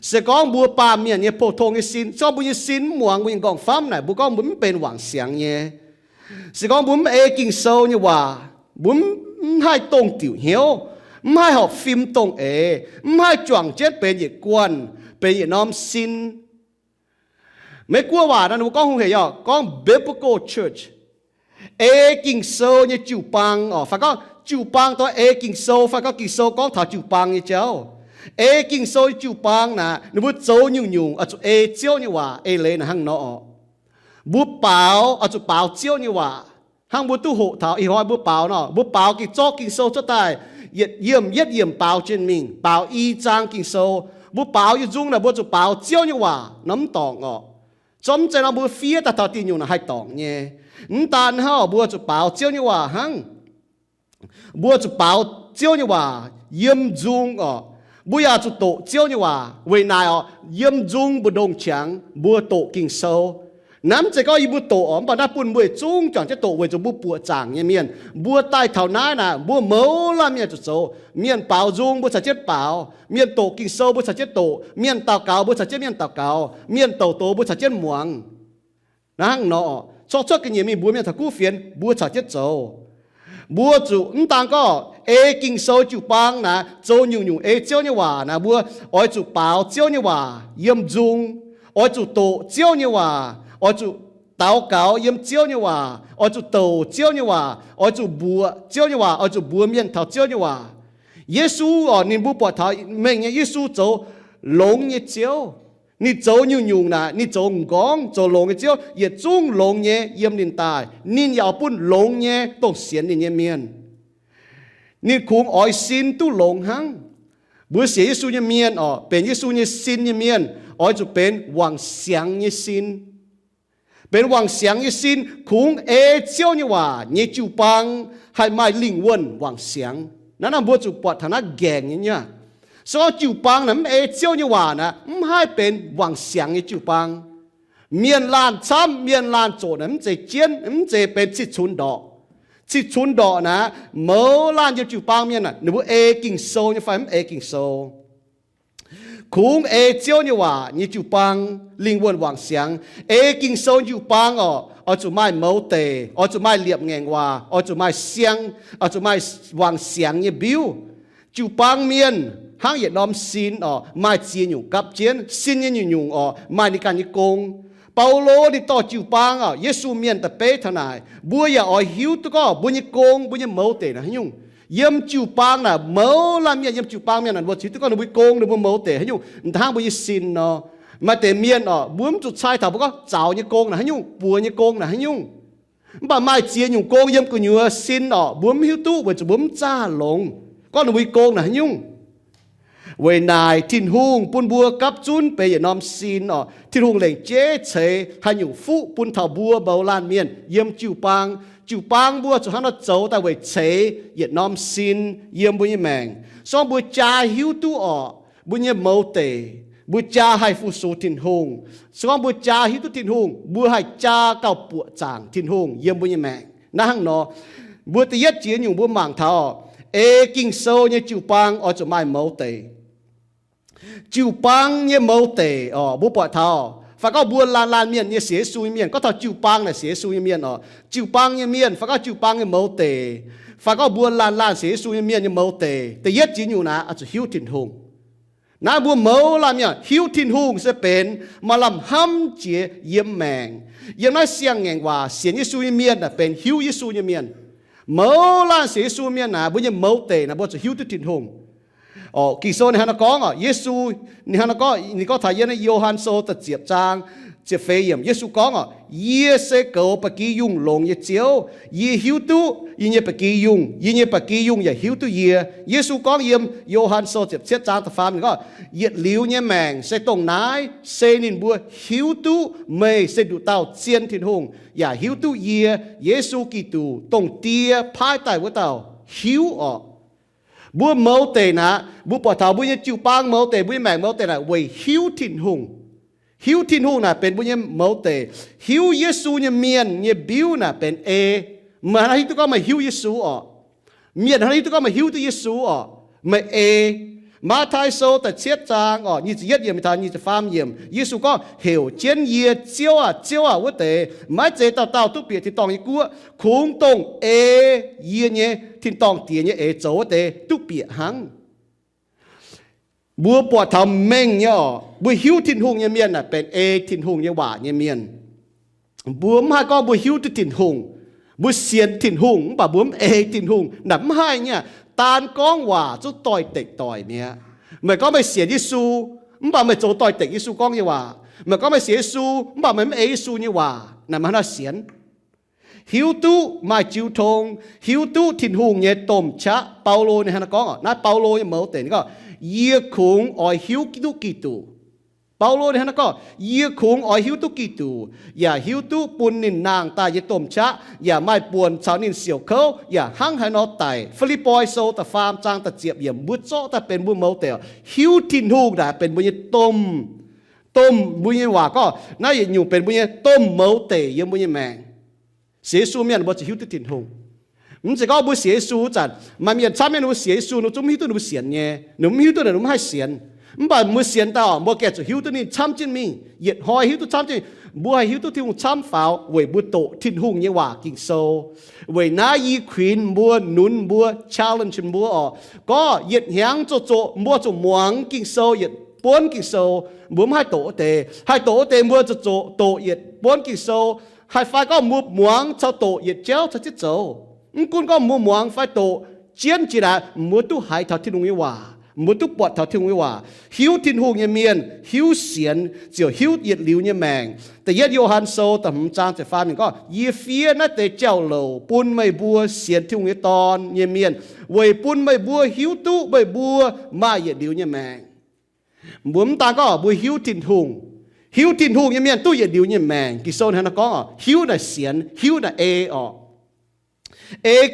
Se gorngv mbuo baamh mienh nyei pou-tong nyei sin, se gorngv mbuo nyei sin mv muangx mbuo nyei m'nqorngv-famv naaic, mbuo gorngv mbuo mv benx wangc siangx nyei. Se gorngv mbuo mv ei Ging-Sou nyei waac, mbuo mv, mv haih dongh diuc hnyouv, mv haih horpc fim dongh eix, mv haih juangc jienv benx yietc guanh, benx yietc norm sin. Meiv Guoqv waac naaiv ninh mbuo gorngv hungh hec yaac gorngv biblical church, ei Ging-Sou nyei jiu-baang oc. Fai gorngv jiu-baang dongh ei Ging-Sou, fai gorngv Ging-Sou gorngv taux jiu-baang nyei jauv. Ei Ging-Sou nyei jiu-baang naaic, ninh mbuo zoux nyungc-nyungc oix zuqc ei Ziouv nyei waac. Eix leiz naaic hnangv nor oc, mbuo baaux oix zuqc baaux Ziouv nyei waac. Hnangv mbuo duqv hoqc taux ih hnoi mbuo baaux nor, mbuo baaux Ging, zorqv Ging-Sou cuotv daaih, yietc yiemc yietv yiemc baaux jienv mingh, baaux i zaang Ging-Sou. Mbuo baaux yietc nzung naaic mbuo zuqc baaux Ziouv nyei waac nor mv dorngc oc. Zorqv mv zeiz nor mbuo fiev daaih taux diuh nyungc naaic haih dorngc nyei. Mv daan hnangv, mbuo zuqc baaux Ziouv nyei waac hnangv. Mbuo zuqc baaux Ziouv nyei waac yiem nzung oc. Mbuo yaac zuqc doqc Ziouv nyei waac. Weic naaic oc, yiem nzung mbu'ndongx qangx mbuo doqc Ging-Sou. Naaiv mv zeiz gorngv yie mbuo doqc oc, mv baac naaiv bun mbuo yietc zungv juangc jienv doqc weic zuqc mbuo buoqc zaangc nyei mienh. Mbuo daaih taux naaiv naaic, mbuo mouz laanh mienh zuqc zoux. Mienh baaux nzung mbuo caux jienv baaux. Mienh doqc Ging-Sou mbuo caux jienv doqc. Mienh daux gaux mbuo caux jienv mienh daux gaux. Mienh douc doz mbuo caux jienv muangx. Naaiv hnangv nor, corc cuotv ga'nyiec mingh mbuox mienh taux kuv fienx mbuo caux jienv zoux. Mbuo zuqc mv daan gorngv ei Ging-Sou jiu-baang naaic zoux nyungc-nyungc ei Ziouv nyei waac naaic, mbuo oix zuqc baaux Ziouv nyei waac yiem nzung, oix zuqc doqc Ziouv nyei waac, oix zuqc daux gaux yiem Ziouv nyei waac, oix zuqc douc Ziouv nyei waac, oix zuqc mbuoqc Ziouv nyei waac, oix zuqc mbuox mienh taux Ziouv nyei waac. Yesu oc, ninh mbuo buatc taux mengh nyei Yesu zoux longx nyei Ziouv. Ninh zoux nyungc-nyungc naaic, ninh zoux m'nqorngv, zoux longx nyei Ziouv, yietc zungv longx nyei yiem ninh daaih. Ninh yaac bun longx nyei dongh sienx ninh nyei mienh. Ninh kungx oix sin duqv longx hnangv. Mbuo sienx Yesu nyei mienh oc, benx Yesu nyei sin nyei mienh, oix zuqc benx wangc siangx nyei sin. Benx wangc siangx nyei sin kungx ei Ziouv nyei waac nyei jiu-baang haih maaih lingh wuonh wangc siangx. Naaiv naaic mbuo zuqc buatc taux naaiv nqaengc nyei nyei. Se gorngv jiu-baang naaic mv ei Ziouv nyei waac naaic, mv haih benx wangc siangx nyei jiu-baang. Mienh laanh camv, mienh laanh zoqc naaic mv zeiz jienv, mv zeiz benx cih cunx ndorqc. Cih cunx ndorqc naaic, mouz laanh yiem jiu-baang mienh naaic, ninh mbuo ei Ging-Sou nyei fai mv ei Ging-Sou. Kungx ei Ziouv nyei waac nyei jiu-baang lingh wuonh wangc siangx. Ei Ging-Sou jiu-baang oc, oix zuqc maaih mouz deic, oix zuqc maaih liepc ngaengc waac, oix zuqc maaih siang, oix zuqc maaih wangc siangx nyei mbiuv. Jiu-baang mienh hnangv yietc norm sin oc, maaih ziex nyungc gapv jienv. Sin nyei nyungc-nyungc oc, maaih ninh ganh nyei gong. Baulo ninh dorh jiu-baang oc, Yesu mienh da'beiv taux naaic, mbuo yaac oix hiuv duqv gorngv mbuo nyei gong, mbuo nyei mouz deic naaic haaix nyungc. Yiem jiu-baang naaic, mouz laanh mienh yiem jiu-baang mienh naaic, mbuo hiuv duqv gorngv ninh mbuo nyei gong, ninh mbuo mouz deic haaix nyungc, hnangv mbuo nyei sin nor. Maaih deix mienh oc, mbuo mv zuqc cai taux mbuo gorngv zaux nyei gong naaic haaix nyungc, buoz nyei gong naaic haaix nyungc. Mv baac maaih ziex nyungc gong yiem gu'nyuoz sin oc, mbuo mv hiuv duqv weic zuqc mbuo mv zaah longx gorngv ninh mbuo nyei gong naaic haaix nyungc. Weic naaic Tin-Hungh bun mbuo gapv zunv benx yietc norm sin oc. Tin-Hungh lengc jeiv ceix haaix nyungc fuqv bun taux mbuo mouz laanh mienh yiem jiu-baang. Jiu-baang mbuo zuqc hnangv nor zoux daaih weic ceix yietc norm sin yiem mbuo nyei maengc. Se gorngv mbuo jaa hiuv duqv orqc, mbuo nyei mouz deic, mbuo jaa haih fu-sux Tin-Hungh. Se gorngv mbuo jaa hiuv duqv Tin-Hungh, mbuo haih jaa gauh buoqc zaangc Tin-Hungh yiem mbuo nyei maengc. Naaiv hnangv nor, mbuo da'yietv jiex nyungc mbuo mangc taux ei Ging-Sou nyei jiu-baang oix zuqc maaih mouz deic. Jiu-baang nyei mouz deic orqc, mbuo buatc taux, fai gorngv mbuo laanh laanh mienh nyei sienx Yesu nyei mienh, gorngv taux jiu-baang naaic sienx Yesu nyei mienh orqc, jiu-baang nyei mienh, fai gorngv jiu-baang nyei mouz deic, fai gorngv mbuo laanh laanh sienx Yesu nyei mienh nyei mouz deic, da'yietv jiex nyungc naaic oix zuqc hiuv Tin-Hungh. Naaiv mbuo mouz laanh mienh hiuv Tin-Hungh se benx maaih lamh hnamv jiex yiem maengc. Yiem naaiv siang-ngaengc waac sienx Yesu nyei mienh naaic benx hiuv Yesu nyei mienh. Mouz laanh sienx Yesu mienh naaic, mbuo nyei mouz deic naaic mbuo zuqc hiuv duqv Tin-Hungh. Orqc, Ging-Sou ninh hnangv nor gorngv orqc, Yesu ninh hnangv nor gorngv, ninh gorngv taux yiem naaiv Yo^han Sou da'ziepc zaang ziepc feix yiemc, Yesu gorngv oc, Yie se goux ba'gi yungh longx nyei Ziouv. Yie hiuv duqv yie nyei ba'gi yungh, yie nyei ba'gi yungh yaac hiuv duqv yie. Yesu gorngv yiem Yo^han Sou ziepc cietv zaang da'faam ninh gorngv, Yietc liuz nyei maengc se dongh naaiv, se ninh mbuo hiuv duqv meih se nduqc dauh zien Tin-Hungh, yaac hiuv duqv yie, Yesu Giduc, dongh Die paaiv daaih wuov dauh, hiuv orqc. Mbuo mouz deic naaic, mbuo buatc taux mbuo nyei jiu-baang mouz deic, mbuo nyei maengc mouz deic naaic weic hiuv Tin-Hungh. Hiuv Tin-Hungh naaic benx mbuo nyei mouz deic. Hiuv Yesu nyei mienh nyei mbiuv naaic benx ei. Meih hnangv hiuv duqv gorngv meih hiuv Yesu orqc. Mienh hnangv hiuv duqv gorngv meih hiuv duqv Yesu orqc. Meih ei. Matv^tai Sou da'cietv zaang orqc, nyic ziepc yietv yiemc taux nyic ziepc faam yiemc, Yesu gorngv, Heuc jienv yie, Ziouv aah, Ziouv aah, wuov deix maiv zeiz dauh dauh duqv bieqc tin-dorngh nyei guoqv, kungx dongh ei yie nyei tin-dorngh Diex nyei eix zoux wuov deix duqv bieqc hnangv. Mbuo buatc taux mengh nyei orqc, mbuo hiuv Tin-Hungh nyei mienh naaic benx ei Tin-Hungh nyei waac nyei mienh. Mbuo mv haih gorngv mbuo hiuv duqv Tin-Hungh, mbuo sienx Tin-Hungh mv baac mbuo mv ei Tin-Hungh, naaic mv haih nyei aqv. Daan gorngv waac zungv doix-dekc doic mi'aqv. Meih gorngv meih sienx Yesu, mv baac meih zoux doix-dekc Yesu gorngv nyei waac. Meih gorngv meih sienx Yesu mv baac meih mv ei Yesu nyei waac, naaic maaih haaix nor sienx? Hiuv duqv maaih jiu tong, hiuv duqv Tin-Hungh nyei domh qaqv. Baulo ninh hnangv naaiv gorngv, naaiv Baulo nyei mouz deic ninh gorngv, Yie kungx oix hiuv duqv Giduc. Baulo ninh hnangv naaiv gorngv, Yie kungx oix hiuv duqv Giduc, yaac hiuv duqv bun ninh nangh daaih nyei domh qaqv, yaac maaih buonc caux ninh siouc kouv, yaac hnangv haaix nor daic. Fi^lipv^poi Sou da'faam zaang da'ziepc yiemc, mbuo zorqv daaih benx mbuo mouz deic. Hiuv Tin-Hungh naaic benx mbuo nyei domh, domh mbuo nyei waac gorngv naaiv yietc nyungc benx mbuo nyei domh mouz deic yiem mbuo nyei maengc. Sienx Yesu mienh mbuo zuqc hiuv duqv Tin-Hungh. Mv zeiz gorngv mbuo sienx Yesu zanc, maaih mienh camv mienh ninh mbuo sienx Yesu, ninh zungv mv hiuv duqv ninh mbuo sienx nyei. Ninh mv hiuv duqv ninh mv haih sienx. Mv baac mbuo sienx daaih oc, mbuo gengh zuqc hiuv duqv ninh camv jienv mingh, yietc hnoi hiuv duqv camv jienv. Mbuo haih hiuv duqv Tin-Hungh camv faaux weic mbuo doqc Tin-Hungh nyei waac Ging-Sou. Weic naaiv i kuinx mbuo, nunc mbuo, challenge mbuo oc. Gorngv yietc hnyangx zoqc-zoqc mbuo zuqc muangx Ging-Sou yietc buonv Ging-Sou. Mbuo mv haih doqc wuov deix. Haih doqc wuov deix mbuo zuqc zoqc doqc yietc buonv Ging-Sou. Haih fai gorngv mbuo muangx caux doqc yietc jauv caux jienv zoux. Mv gunv gorngv mbuo muangx fai doqc, jienv jiex naaic mbuo duqv haiz taux Tin-Hungh nyei waac, mbuo duqv buatc taux Tin-Hungh nyei waac. Hiuv Tin-Hungh nyei mienh hiuv sienx ziouc hiuv yietc liuz nyei maengc. Da'yietv Yo^han Sou da'hmz zaang ziepc faam ninh gorngv, Yie fiev naaiv deix jauv-louc bun meih mbuo sienx Tin-Hungh nyei Dorn nyei mienh, weic bun meih mbuo hiuv duqv meih mbuo maaih yietc liuz nyei maengc. Mbuo mv daan gorngv mbuo hiuv Tin-Hungh. Hiuv Tin-Hungh nyei mienh duqv yietc liuz nyei maengc. Ging-Sou hnangv naaiv gorngv oc, hiuv naaic sienx, hiuv naaic ei oc. Ei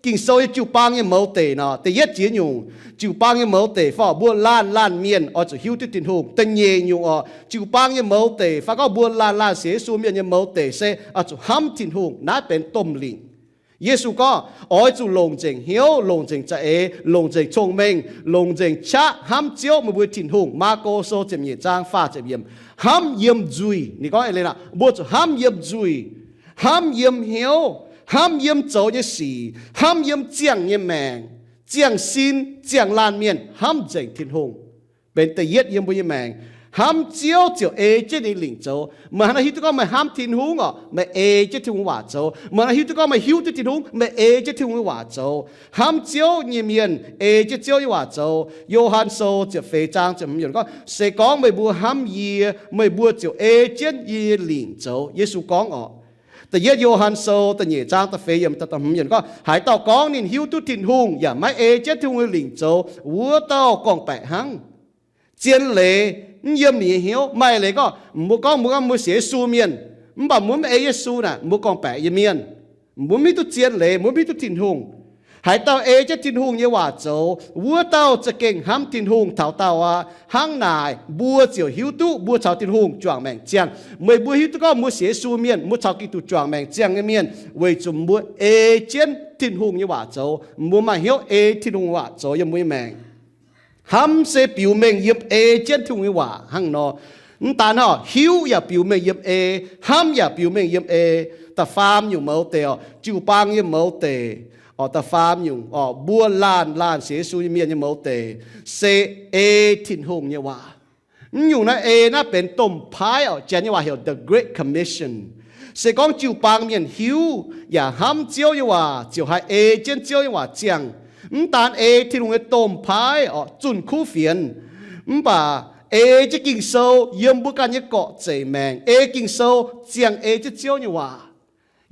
Ging-Sou nyei jiu-baang nyei mouz deic nor, da'yietv jiex nyungc, jiu-baang nyei mouz deic fai mbuo laanh laanh mienh oix zuqc hiuv duqv Tin-Hungh. Da'nyeic nyungc oc, jiu-baang nyei mouz deic fai gorngv mbuo laanh laanh sienx Yesu mienh nyei mouz deic se oix zuqc hnamv Tin-Hungh. Naaiv benx domh lingc. Yesu gorngv, Oix zuqc longc nzengc hnyouv, longc nzengc za'eix, longc nzengc cong-mengh, longc nzengc qaqv hnamv Ziouv, meih mbuo Tin-Hungh. Maako Sou ziepc nyeic zaang faah ziepc yiemc. Hnamv yiem nzuih. Ninh gorngv eix leiz aqv, mbuo zuqc hnamv yiem nzuih, hnamv yiem hnyouv, hnamv yiem zoux nyei sic, hnamv yiem ziangh nyei maengc, ziangh sin, ziangh laanh mienh, hnamv nzengc Tin-Hungh. Benx da'yietv yiem mbuo nyei maengc. Hnamv Ziouv ziouc ei jienv ninh lingc zoux. Meih hnangv naaiv hiuv duqv gorngv meih hnamv Tin-Hungh orqc, meih ei jienv Tin-Hungh waac zoux. Meih hnangv naaiv hiuv duqv gorngv meih hiuv duqv Tin-Hungh, meih ei jienv Tin-Hungh nyei waac zoux. Hnamv Ziouv nyei mienh ei jienv Ziouv nyei waac zoux. Yo^han Sou ziepc feix zaang ziepc hmz yiemc gorngv, Se gorngv meih mbuo hnamv yie, meih mbuo ziouc ei jienv yie nyei lingc zoux. Yesu gorngv orqc. Da'yietv Yo^han Sou da'nyeic zaang da'feix yiemc da'hmz yiemc gorngv, Haaix dauh gorngv ninh hiuv duqv Tin-Hungh yaac maiv ei jienv Tin-Hungh nyei lingc zoux, wuov dauh gorngv-baeqc hnangv. Zien leiz mv yiem ninh nyei hnyouv. Maaih leiz gorngv, mbuo gorngv mbuo gorngv mbuo sienx Yesu mienh, mv baac mbuo mv ei Yesu naaic, mbuo gorngv-baeqc nyei mienh. Mbuo mv hiuv duqv zien leiz, mbuo mv hiuv duqv Tin-Hungh. Haaix dauh ei jienv Tin-Hungh nyei waac zoux, wuov dauh za'gengh hnamv Tin-Hungh taux daauh aqv. Hnangv naaic mbuo ziouc hiuv duqv mbuo caux Tin-Hungh juangc maengc ziangh. Meih mbuo hiuv duqv gorngv mbuo sienx Yesu mienh, mbuo caux Giduc juangc maengc ziangh nyei mienh weic zuqc mbuo ei jienv Tin-Hungh nyei waac zoux. Mbuo maaih hnyouv ei Tin-Hungh nyei waac zoux yiem mbuo nyei maengc. Hnamv se biux mengh yiem ei jienv Tin-Hungh nyei waac hnangv nor. Mv daan hnangv, hiuv yaac biux mengh yiem ei, hnamv yaac biux mengh yiem ei. Da'faam nyungc mouz deic orqc, jiu-baang nyei mouz deic orqc, da'faam nyungc orqc, mbuo laanh laanh sienx Yesu nyei mienh nyei mouz deic se ei Tin-Hungh nyei waac. Mv nyungc naaiv ei naaiv benx domh paaiv orqc, Janx nyei waac heuc The Great Commission. Se gorngv jiu-baang mienh hiuv yaac hnamv Ziouv nyei waac ziouc haih ei jienv Ziouv nyei waac ziangh. Mv daan ei Tin-Hungh nyei domh paaiv orqc, zunh kuv fienx, mv baac Ei jienv Ging-Sou yiem mbuo ganh nyei gorqv-zeic maengc. Ei Ging-Sou ziangh ei jienv Ziouv nyei waac.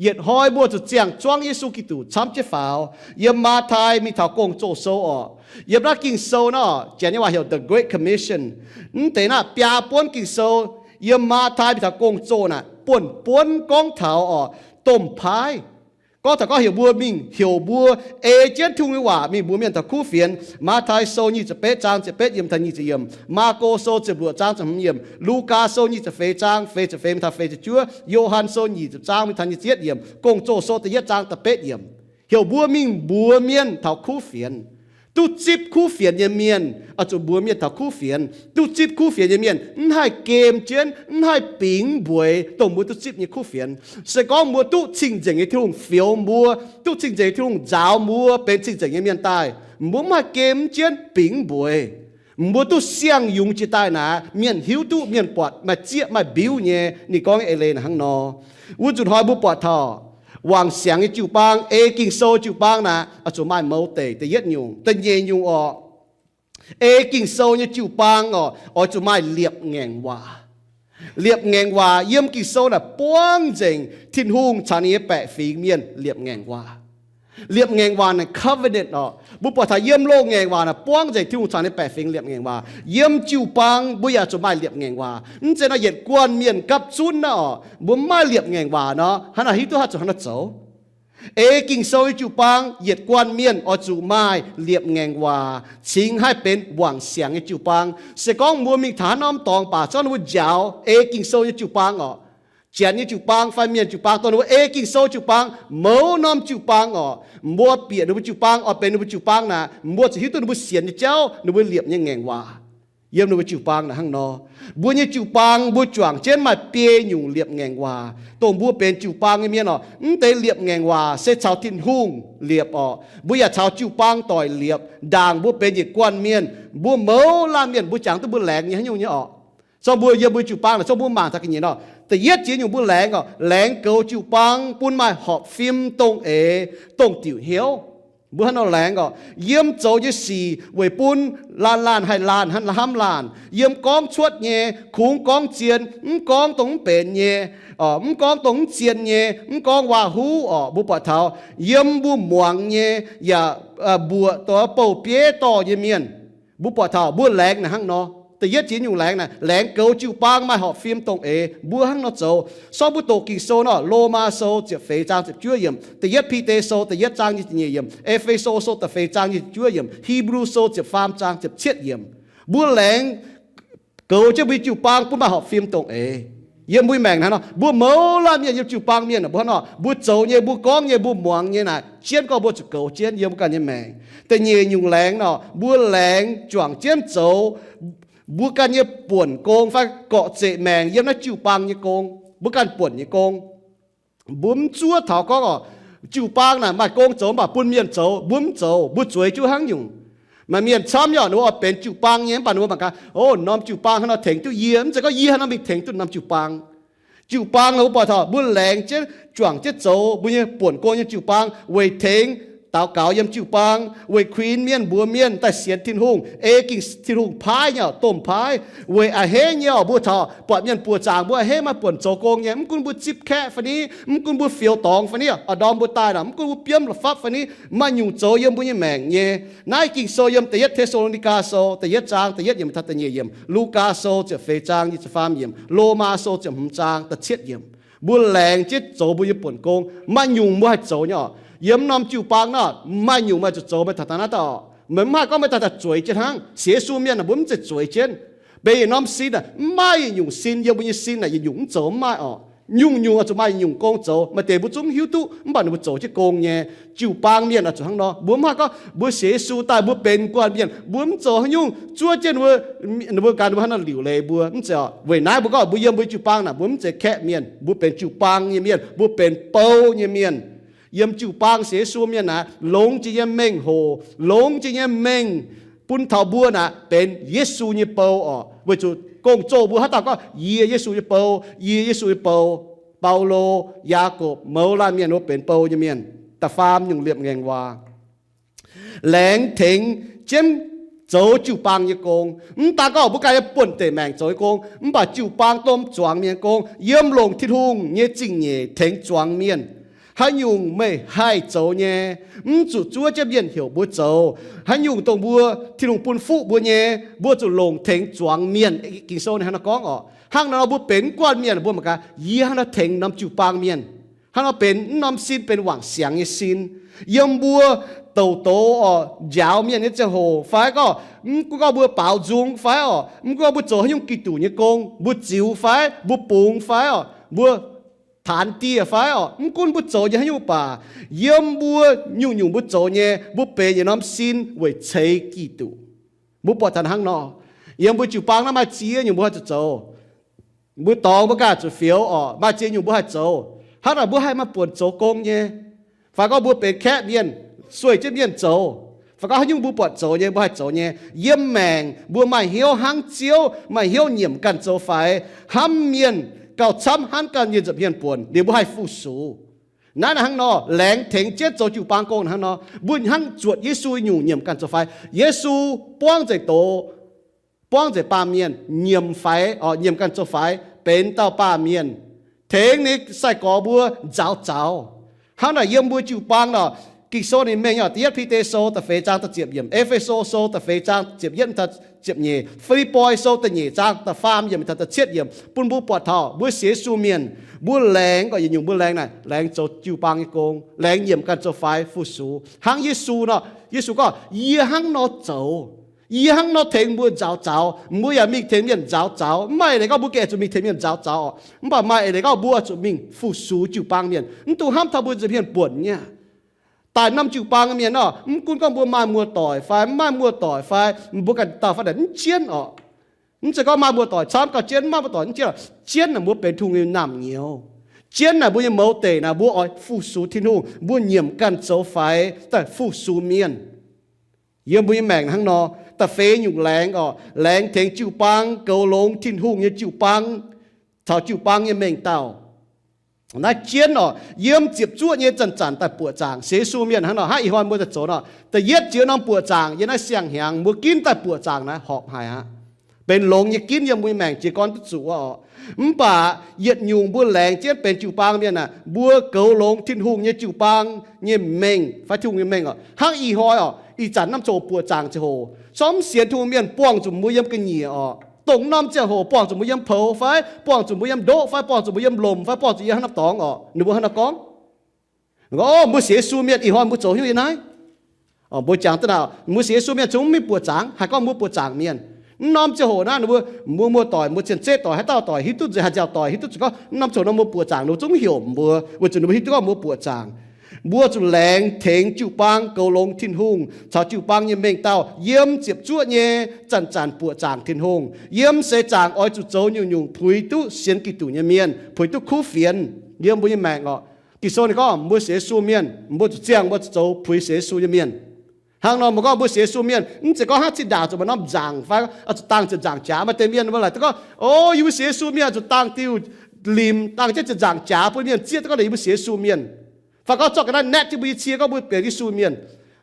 Yietc hnoi mbuo zuqc ziangh zuangv Yesu Giduc camv jienv faaux. Yiem Matv^tai mingh taux Gong-Zoh Sou orqc, yiem naaiv Ging-Sou naaiv orqc, Janx nyei waac heuc The Great Commission. Mv deix naaiv biaa buonv Ging-Sou, yiem Matv^tai mingh taux Gong-Zoh naaic, buonv buonv gorngv taux orqc, domh paaiv. Gorngv taux gorngv heuc mbuo mingh, heuc mbuo ei jienv Tin-Hungh nyei waac mingh mbuox mienh taux kuv fienx. Matv^tai Sou nyic ziepc betv zaang ziepc betv yiemc taux nyic ziepc yiemc. Maako Sou ziepc luoqc zaang ziepc hmz yiemc. Lugaa Sou nyic ziepc feix zaang feix ziepc feix mingh taux feix ziepc juov. Yo^han Sou nyic ziepc zaang mingh taux nyic ziepc yietv yiemc. Gong-Zoh Sou da'yietv zaang da'betv yiemc. Heuc mbuo mingh mbuox mienh taux kuv fienx. Duqv zipv kuv fienx nyei mienh oix zuqc mbuox mienh taux kuv fienx. Duqv zipv kuv fienx nyei mienh mv haih gem jienv, mv haih bingx mbueix dongh mbuo duqv zipv nyei kuv fienx. Se gorngv mbuo duqv cing-nzengc nyei Tin-Hungh fioux mbuo, duqv cing-nzengc nyei Tin-Hungh nzaaux mbuo benx cing-nzengc nyei mienh daaih, mbuo mv haih gem jienv bingx mbueix. Mbuo duqv siang yungz jiex daaih naaic, mienh hiuv duqv, mienh buatc maaih zieqv maaih mbiuv nyei. Ninh gorngv nyei eix leiz naaic hnangv nor. Wuov nzunc hnoi mbuo buatc taux wangc siangx nyei jiu-baang, ei Ging-Sou jiu-baang naaic, oix zuqc maaih mouz deic, da'yietv nyungc. Da'nyeic nyungc orqc, ei Ging-Sou nyei jiu-baang orqc, oix zuqc maaih liepc ngaengc waac. Liepc ngaengc waac yiem Ging-Sou naaic buangv nzengc Tin-Hungh caux ninh nyei baeqc fingx mienh liepc ngaengc waac. Liepc ngaengc waac naaic covenant orqc, mbuo buatc taux yiem loz-ngaengc waac naaic buangv nzengc Tin-Hungh caux ninh baeqc fingx liepc ngaengc waac. Yiem jiu-baang mbuo yaac zuqc maaih liepc ngaengc waac. Mv zeiz nor yietc guanh mienh gapv zunv naaiv orqc, mbuo mv maaih liepc ngaengc waac nor, hnangv naaic hiuv duqv haaix zuqc hnangv naaiv zoux. Ei Ging-Sou nyei jiu-baang, yietc guanh mienh oix zuqc maaih liepc ngaengc waac cingx haih benx wangc siangx nyei jiu-baang. Se gorngv mbuo mingh taux haaix norm dorngx baac, se gorngv ninh mbuo njaaux ei Ging-Sou nyei jiu-baang orqc, Janx nyei jiu-baang fai mienh jiu-baang, dongh ninh mbuo ei Ging-Sou jiu-baang, mouz norm jiu-baang orqc, mbuo bieqc ninh mbuo jiu-baang oix benx ninh mbuo jiu-baang naaic, mbuo ziouc hiuv duqv ninh mbuo sienx nyei jauv, ninh mbuo liepc nyei ngaengc waac yiem ninh mbuo jiu-baang naaic hnangv nor. Mbuo nyei jiu-baang mbuo juangc jienv maaih biei nyungc liepc ngaengc waac. Dongh mbuo benx jiu-baang nyei mienh orqc, mv deix liepc ngaengc waac se caux Tin-Hungh liepc orqc, mbuo yaac caux jiu-baang doic liepc. Ndaangc mbuo benx yietc guanh mienh, mbuo mouz laanh mienh mbuo jangx duqv mbuo laengz nyei haaix nyungc nyei orqc. Zorqv mbuo yiem mbuo jiu-baang naaic, zorqv mbuo mangc taux ga'nyiec nor, da'yietv jiex nyungc mbuo laengz orqc, laengz goux jiu-baang bun maaih horpc fim, dongh eix, dongh diuc hnyouv. Mbuo hnangv nor laengz orqc, yiem zoux nyei sic weic bun laanh laanh haih laanh hnamv laanh, yiem gorngv cuotv nyei, kungx gorngv zien, mv gorngv dongh mv benx nyei, mv gorngv dongh mv zien nyei, mv gorngv waac-huv orqc. Mbuo buatc taux yiem mbuo muangx nyei yaac mbuoqc dongh bouh bieiv dorh nyei mienh. Mbuo buatc taux mbuo laengz naaic hnangv nor. Da'yietv jiex nyungc laengz naaic, laengz goux jiu-baang maaih horpc fim, dongh eix. Mbuo hnangv nor zoux. Sorng mbuo doqc Ging-Sou nor, Lomaa Sou ziepc feix zaang ziepc juov yiemc, da'yietv Bide Sou da'yietv zaang nyic ziepc nyeic yiemc, E^fe^so Sou da'feix zaang nyic ziepc juov yiemc, Hipv^lu Sou ziepc faam zaang ziepc cietv yiemc. Mbuo laengz goux jienv mbuo nyei jiu-baang bun maaih horpc fim, dongh eix. Yiem mbuo maengc naaiv nor, mbuo mouz laanh mienh yiem jiu-baang mienh mbuo hnangv nor, mbuo zoux nyei, mbuo gorngv nyei, mbuo muangx nyei naaic, jienv gorngv mbuo zuqc goux jienv yiem mbuo ganh nyei maengc. Da'nyeic nyungc laengz nor, mbuo laengz juangc jienv zoux mbuo ganh nyei buonc gong fai gorqv-zeqc maengc yiem naaiv jiu-baang nyei gong, mbuo ganh buonc nyei gong. Mbuo mv zuov taux gorngv orqc, jiu-baang naaic maaih gong zoux mv baac bun mienh zoux, mbuo mv zoux, mbuo zueiz jienv hnangv nyungc. Maaih mienh camv nyei orqc, ninh mbuo oix benx jiu-baang nyei mv baac ninh mbuo mangc gaax, o, norm jiu-baang hnangv nor tengx duqv yie, mv zeiz gorngv yie hnangv nor mingh tengx duqv norm jiu-baang. Jiu-baang nor mbuo buatc taux mbuo laengz jienv juangc jienv zoux mbuo nyei buonc gong nyei jiu-baang weic tengx daux gaux yiem jiu-baang, weic kuinx mienh mbuox mienh daaih sienx Tin-Hungh, ei Ging, Tin-Hungh paaiv nyei orqc, domh paaiv. Weic a'hneiv nyei orqc, mbuo taux buatc mienh buoqc zaangc mbuo a'hneiv maaih buonc zoux gong nyei, mv gunv mbuo zipv kaeqv fai ni, mv gunv mbuo fioux dorngx fai ni, a'ndorm mbuo daaih nor, mv gunv mbuo biomv la'fapv fai ni, maaih nyungc zoux yiem mbuo nyei maengc nyei. Naaiv Ging-Sou yiem da'yietv Te^saa^lo^ni^gaa Sou da'yietv zaang da'yietv yiemc taux da'nyeic yiemc, Lugaa Sou ziepc feix zaang nyic ziepc faam yiemc, Lomaa Sou ziepc hmz zaang da'cietv yiemc. Mbuo laengz jienv zoux mbuo nyei buonc gong. Maaih nyungc mbuo haih zoux nyei orqc. Yiem norm jiu-baang nor, maaih nyungc meih zuqc zoux meih taux daaih naaiv dauh orqc. Meih mv haih gorngv meih daaih daaih zueiz jienv hnangv. Sienx Yesu mienh naaic mbuo mv zeiz zueiz jienv. Benx yietc norm sin naaic, mv maaih yietc nyungc sin yiem mbuo nyei sin naaic yietc nyungc mv zoux mv maaih orqc. Nyungc-nyungc oix zuqc maaih nyungc gong zoux. Maaih deix mbuo zungv hiuv duqv mv baac ninh mbuo zoux jienv gong nyei. Jiu-baang mienh oix zuqc hnangv nor. Mbuo mv haih gorngv mbuo sienx Yesu daaih mbuo benx guanh mienh, mbuo mv zoux haaix nyungc, zuov jienv mbuo, ninh mbuo ganh ninh mbuo hnangv nor liuc leiz mbuo. Mv zeiz orqc. Weic naaiv mbuo gorngv mbuo yiem mbuo jiu-baang naaic mbuo mv zeiz kaeqv mienh, mbuo benx jiu-baang nyei mienh, mbuo benx bou nyei mienh. Yiem jiu-baang sienx Yesu mienh naaic, longx jiex nyei mengh hoc, longx jiex nyei mengh bun taux mbuo naaic benx Yesu nyei bou orqc. Weic zuqc Gong-Zoh mbuo haaix dauh gorngv, yie Yesu nyei bou, yie Yesu nyei bou. Baulo, Yaakopv, mouz laanh mienh wuov benx bou nyei mienh. Da'faam nyungc liepc ngaengc waac, laengz tengx jienv zoux jiu-baang nyei gong. Mv daan gorngv mbuo ganh nyei buonv-deic maengc zoux nyei gong, mv baac jiu-baang domh zuangx mienh nyei gong, yiem longc Tin-Hungh nyei zingh nyeic tengx zuangx mienh. Haaix nyungc meih haih zoux nyei, mv zuqc zuov jienv mienh heuc mbuo zoux. Haaix nyungc dongh mbuo, Tin-Hungh bun fuqv mbuo nyei, mbuo zuqc longc tengx zuangx mienh. Ging-Sou ninh hnangv naaiv gorngv oc. Hnangv nor mbuo benx guanh mienh, mbuo mangc gaax, yie hnangv naaiv tengx norm jiu-baang mienh. Hnangv nor benx mv norm sin benx wangc siangx nyei sin. Yiem mbuo douc douz oc, njaaux mienh nyei ziangh hoc fai gorngv, mv gunv gorngv mbuo baaux nzung fai oc, mv gunv gorngv mbuo zoux haaix nyungc Giduc nyei gong, mbuo ziux fai mbuo bungx fai oc, mbuo taanx dieh fai oc, mv gunv mbuo zoux nyei haaix nyungc baac, yiem mbuo nyungc-nyungc mbuo zoux nyei, mbuo benx yietc norm sin weic ceix Giduc. Mbuo buatc taux hnangv nor, yiem mbuo jiu-baang naaiv maaih ziex nyungc mbuo haih zuqc zoux. Mbuo dorngx mbuo ganh zuqc fioux oc, maaih ziex nyungc mbuo haih zoux. Hnangv naaic mbuo haih maaih buonc zoux gong nyei. Fai gorngv mbuo benx kaeqv mienh, sueih jienv mienh zoux, fai gorngv haaix nyungc mbuo buatc zoux nyei, mbuo haih zoux nyei. Yiem maengc mbuo maaih hnyouv hnangv Ziouv, maaih hnyouv nyiemc ganh zoux faix, hnamv mienh gauh camv hnangv ganh nyei nza'hmien buonc, liuz mbuo haih fu-sux. Naaiv hnangv nor, laengz tengx jienv zoux jiu-baang gong hnangv nor, mbuo hnangv zuotc Yesu nyungc nyiemc ganh zoux faix. Yesu buangv nzengc doz, buangv nzengc baamh mienh, nyiemc faix, nyiemc ganh zoux faix, benx dauh baamh mienh, tengx ninh sai-gorx mbuo nzaaux zaux. Hnangv naaic yiem mbuo jiu-baang nor, Ging-Sou ninh mengh oc, Da'yietv Bide Sou da'feix zaang da'ziepc yiemc, E^fe^so Sou da'feix zaang ziepc yietv, ziepc nyeic, Fi^lipv^poi Sou da'nyeic zaang da'faam yiemc taux da'cietv yiemc bun mbuo buatc taux mbuo sienx Yesu mienh, mbuo laengz, gorngv yietc nyungc mbuo laengz naaic, laengz zoux jiu-baang nyei gong, laengz nyiemc ganh zoux faix fu-sux hnangv Yesu nor. Yesu gorngv, yie hnangv nor zoux. Yie hnangv nor tengx mbuo nzaaux zaux. Mbuo yaac mingh tengx mienh nzaaux zaux. Mv maaih eix leiz gorngv mbuo gengh zuqc mingh tengx mienh nzaaux zaux oc. Mv baac maaih eix leiz gorngv mbuo zuqc mingh fu-sux jiu-baang mienh. Mv dungx hnamv taux mbuo nza'hmien buonc nyei. Daaih norm jiu-baang mienh nor, mv gunv gorngv mbuo maaih muoz-doic fai mv maaih muoz-doic fai, mbuo ganh dauh fai naaic mv jienv oc. Mv zeiz gorngv maaih muoz-doic camv gauh jienv, mv maaih muoz-doic mv jienv oc. Jienv naaic mbuo benx Tin-Hungh nyei naamh nyouz. Jienv naaic mbuo nyei mouz deic naaic mbuo oix fu-sux Tin-Hungh, mbuo nyiemc ganh zoux faix daaih fu-sux mienh. Yiem mbuo nyei maengc hnangv nor, da'feix nyungc laengz oc, laengz tengx jiu-baang, goux longx Tin-Hungh nyei jiu-baang, caux jiu-baang nyei mengh dauh. Naaiv jienv oc, yiem ziepc zuoqv nyei zanc-zanc daaih buoqc zaangc. Sienx Yesu mienh hnangv nor, hnangv ih hnoi mbuo daaih zoux nor, da'yietv jiex norm buoqc zaangc yiem naaiv siang-hnyangx mbuo ginv daaih buoqc zaangc naaiv horpc haic aqv. Benx longx nyei ginv yiem mbuo nyei maengc jiez gorn duqv zuqc wuov oc. Mv baac yietc nyungc mbuo laengz jienv benx jiu-baang mienh aah, mbuo goux longx Tin-Hungh nyei jiu-baang nyei mengh fai Tin-Hungh nyei mengh oc. Hnangv ih hnoi oc, ih zanc norm ziangh hoc buoqc zaangc ziangh hoc, corc mv sienx Tin-Hungh mienh buangh zuqc mbuo yiem ga'nyiec oc. Dongh norm ziangh hoc buangh zuqc mbuo yiem poux fai buangh zuqc mbuo yiem ndoqv fai buangh zuqc mbuo yiem lomc fai buangh zuqc yiem haaix norm dorngx oc, ninh mbuo hnangv naaiv gorngv. Ninh gorngv, o, mbuo sienx Yesu mienh ih hnoi mbuo zoux haaix nyungc yiem naaiv? Mbuo jangx duqv naaic, mbuo sienx Yesu mienh zungv mv mingh buoqc zaangc. Haih gorngv mbuo buoqc zaangc mienh, mv norm ziangh hoc naaiv ninh mbuo, mbuo muoz-doic, mbuo cien-ceqv doic, haaix dauh doic hiuv duqv nzengc, haaix nziaauc doic hiuv duqv zuqc gorngv norm ziangh hoc nor mbuo buoqc zaangc, ninh mbuo zungv heuc mbuo, weic zuqc ninh mbuo hiuv duqv gorngv mbuo buoqc zaangc. Mbuo zuqc laengz tengx jiu-baang, goux longx Tin-Hungh caux jiu-baang nyei mengh dauh yiem ziepc zuoqv nyei zanc-zanc buoqc zaangc Tin-Hungh. Yiem seix zaangc oix zuqc zoux nyungc-nyungc puix duqv sienx Giduc nyei mienh, puix duqv kuv fienx yiem mbuo nyei maengc oc. Ging-Sou ninh gorngv mbuo sienx Yesu mienh, mbuo zuqc ziangh mbuo zuqc zoux puix sienx Yesu nyei mienh. Hnangv nor mbuo gorngv mbuo sienx Yesu mienh, mv zeiz gorngv hnangv zinh ndaangc zuqc maaih norm nzaangc fai oix zuqc dangh ziepc nzaangc jaax. Maaih deix mienh mbuo laaic duqv gorngv, o, yie mbuo sienx Yesu mienh zuqc dangh diuh limc, dangh jienv ziepc nzaangc jaax bun mienh zieqv duqv gorngv ninh yie mbuo sienx Yesu mienh. Fai gorngv zorqv ga'naaiv naetv jienv mbuo nyei cie gorngv mbuo benx Yesu mienh.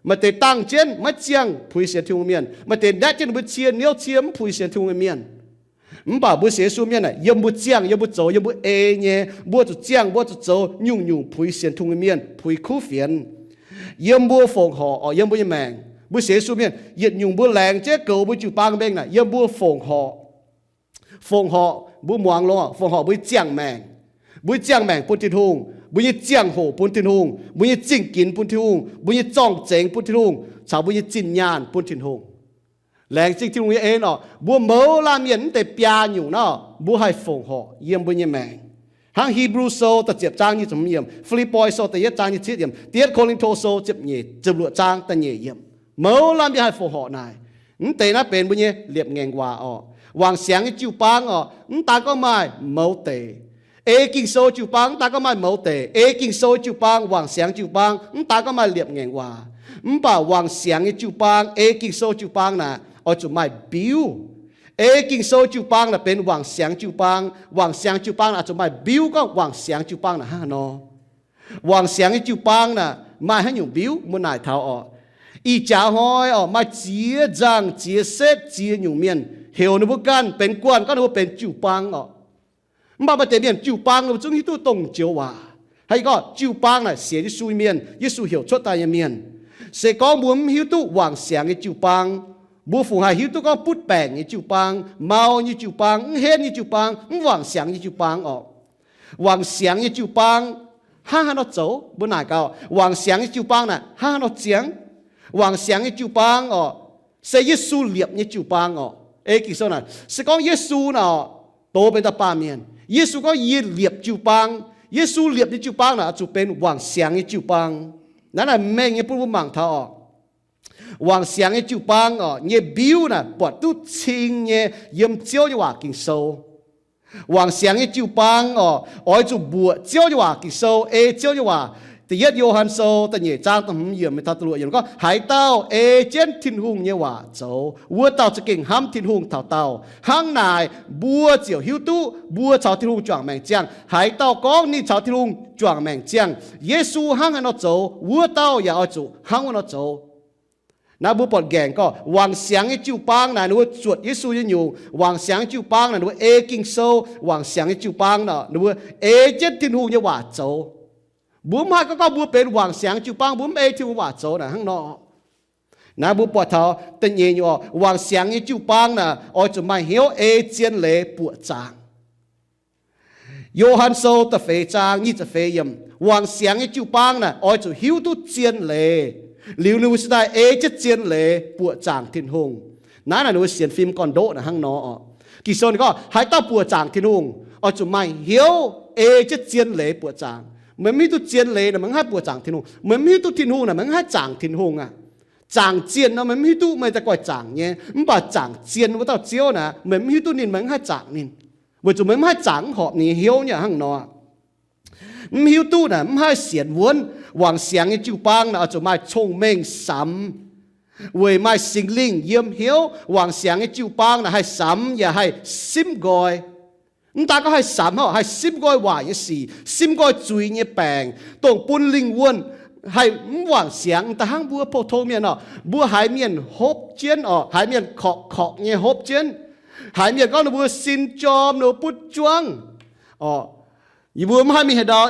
Maaih deix dangh jienv maiv ziangh puix sienx Tin-Hungh mienh. Maaih deix naetv jienv ninh mbuo cie, niouv cie mv puix sienx Tin-Hungh mienh. Mv baac mbuo sienx Yesu mienh aah, yiem mbuo ziangh, yiem mbuo zoux, yiem mbuo ei nyei, mbuo zuqc ziangh, mbuo zuqc zoux nyungc-nyungc puix sienx Tin-Hungh nyei mienh, puix kuv fienx. Yiem mbuo fongc horc oc, yiem mbuo nyei maengc, mbuo sienx Yesu mienh, yietc nyungc mbuo laengz jienv goux mbuo jiu-baang mengh naaic, yiem mbuo fongc horc. Fongc horc mbuo muangx longx, fongc horc mbuo nyei ziangh maengc. Mbuo nyei ziangh maengc bun Tin-Hungh, mbuo nyei ziangh hoc bun Tin-Hungh, mbuo nyei zingh ginx bun Tin-Hungh, mbuo nyei zorng-zengx bun Tin-Hungh, caux mbuo nyei zinh nyaanh bun Tin-Hungh. Laengz zingh Tin-Hungh nyei en oc, mbuo mouz laanh mienh mv deix biaa nyungc nor, mbuo haih fongc horc yiem mbuo nyei maengc. Hnangv Hipv^lu Sou da'ziepc zaang nyic ziepc hmz yiemc, Fi^lipv^poi Sou da'yietv zaang nyic ziepc yiemc, Da'yietv Ko^lin^to Sou ziepc nyeic, ziepc luoqc zaang da'nyeic yiemc. Mouz laanh mienh haih fongc horc naaic. Mv deix naaiv benx mbuo nyei liepc ngaengc waac oc. Wangc siangx nyei jiu-baang oc, mv daan gorngv maaih mouz deic. Ei Ging-Sou jiu-baang mv daan gorngv maaih mouz deic. Ei Ging-Sou jiu-baang, wangc siangx jiu-baang mv daan gorngv maaih liepc ngaengc waac. Mv baac wangc siangx nyei jiu-baang, ei Ging-Sou jiu-baang naaic oix zuqc maaih mbiuv. Ei Ging-Sou jiu-baang naaic benx wangc siangx jiu-baang. Wangc siangx jiu-baang naaic oix zuqc maaih mbiuv gorngv wangc siangx jiu-baang naaic hnangv haaix nor. Wangc siangx nyei jiu-baang naaic maaih haaix nyungc mbiuv? Mbuo naaic taux oc. Ih jaax hnoi oc, maaih ziex nzangh, ziex setv, ziex nyungc mienh heuc ninh mbuo ganh benx guanh gorngv ninh mbuo benx jiu-baang oc. Mv baac maaih deix mienh jiu-baang ninh mbuo zungv hiuv duqv dongh joux waac. Haaix gorngv jiu-baang naaic sienx Yesu nyei mienh, Yesu heuc cuotv daaih nyei mienh. Se gorngv mbuo mv hiuv duqv wangc siangx nyei jiu-baang, mbuo fungc haih hiuv duqv gorngv butv baengc nyei jiu-baang, mau nyei jiu-baang, mv henv nyei jiu-baang, mv wangc siangx nyei jiu-baang oc. Wangc siangx nyei jiu-baang hnangv haaix nor zoux? Mbuo naaic gaax, wangc siangx nyei jiu-baang naaic hnangv haaix nor ziangx? Wangc siangx nyei jiu-baang oc, se Yesu liepc nyei jiu-baang oc. Ei Ging-Sou naaic, se gorngv Yesu naaic oc, doz benx da'baamh mienh, Yesu gorngv, Yie liepc jiu-baang. Yesu liepc nyei jiu-baang naaic oix zuqc benx wangc siangx nyei jiu-baang. Naaiv naaic mengh nyei bun mbuo mangc taux oc. Wangc siangx nyei jiu-baang oc, nyei mbiuv naaic buatc duqv cing nyei yiem Ziouv nyei waac Ging-Sou. Wangc siangx nyei jiu-baang oc, oix zuqc mbuoqc Ziouv nyei waac Ging-Sou, ei Ziouv nyei waac. Da'yietv Yo^han Sou da'nyeic zaang da'hmz yiemc mingh taux da'luoqc yiemc gorngv, Haaix dauh ei jienv Tin-Hungh nyei waac zoux, wuov dauh za'gengh hnamv Tin-Hungh taux daauh. Hnangv naaic mbuo ziouc hiuv duqv mbuo caux Tin-Hungh juangc maengc ziangh. Haaix dauh gorngv ninh caux Tin-Hungh juangc maengc ziangh, Yesu hnangv haaix nor zoux, wuov dauh yaac oix zuqc hnangv wuov nor zoux. Naaiv mbuo buatc nqaengc gorngv wangc siangx nyei jiu-baang naaic ninh mbuo zuotc Yesu nyei nyungc. Wangc siangx nyei jiu-baang naaic ninh mbuo ei Ging-Sou. Wangc siangx nyei jiu-baang naaic ninh mbuo ei jienv Tin-Hungh nyei waac zoux. Mbuo mv haih gorngv, gorngv mbuo benx wangc siangx nyei jiu-baang, mbuo mv ei Tin-Hungh waac zoux naaic hnangv nor. Naaiv mbuo buatc taux da'nyeic nyungc oc, wangc siangx nyei jiu-baang naaic oix zuqc maaih hnyouv ei zien leiz buoqc zaangc. Yo^han Sou da'feix zaang nyic ziepc feix yiemc, wangc siangx nyei jiu-baang naaic oix zuqc hiuv duqv zien leiz, liuz ninh mbuo cingx daaih ei jienv zien leiz buoqc zaangc Tin-Hungh. Naaiv naaic ninh mbuo sienx fim gorn-ndoqv naaic hnangv nor oc. Ging-Sou ninh gorngv haaix dauh buoqc zaangc Tin-Hungh, oix zuqc maaih hnyouv ei jienv zien leiz buoqc zaangc. Meih mv hiuv duqv zien leiz naaic, meih mv haih buoqc zaangc Tin-Hungh. Meih mv hiuv duqv Tin-Hungh naaic, meih mv haih zaangc Tin-Hungh aqv. Zaangc zienh nor, meih mv hiuv duqv meih daaih guaih zaangc nyei. Mv baac zaangc zienh wuov dauh Ziouv naaic, meih mv hiuv duqv ninh, meih mv haih zaangc ninh, weic zuqc meih mv haih zaangc mv horpc ninh nyei hnyouv nyei hnangv nor. Mv hiuv duqv naaic mv haih sienx wuonv. Wangc siangx nyei jiu-baang naaic oix zuqc maaih cong-mengh samx, weic maaih Singx Lingh yiem hnyouv. Wangc siangx nyei jiu-baang naaic haih samx yaac haih simv nqoi. Mv daan gorngv haih samx hnangv, haih simv nqoi waaic nyei sic, simv nqoi zuiz nyei baengc, dongh bun lingh wuonh haih mv wangc siangx. Da'hnangv mbuo pou-tong mienh oc, mbuo haiz mienh hopv jienv oc, haiz mienh korqc-korqc nyei hopv jienv, haiz mienh gorngv ninh mbuo sin jorm, ninh mbuo butv juangv oc. Yie mbuo mv haih mingh haaix ndau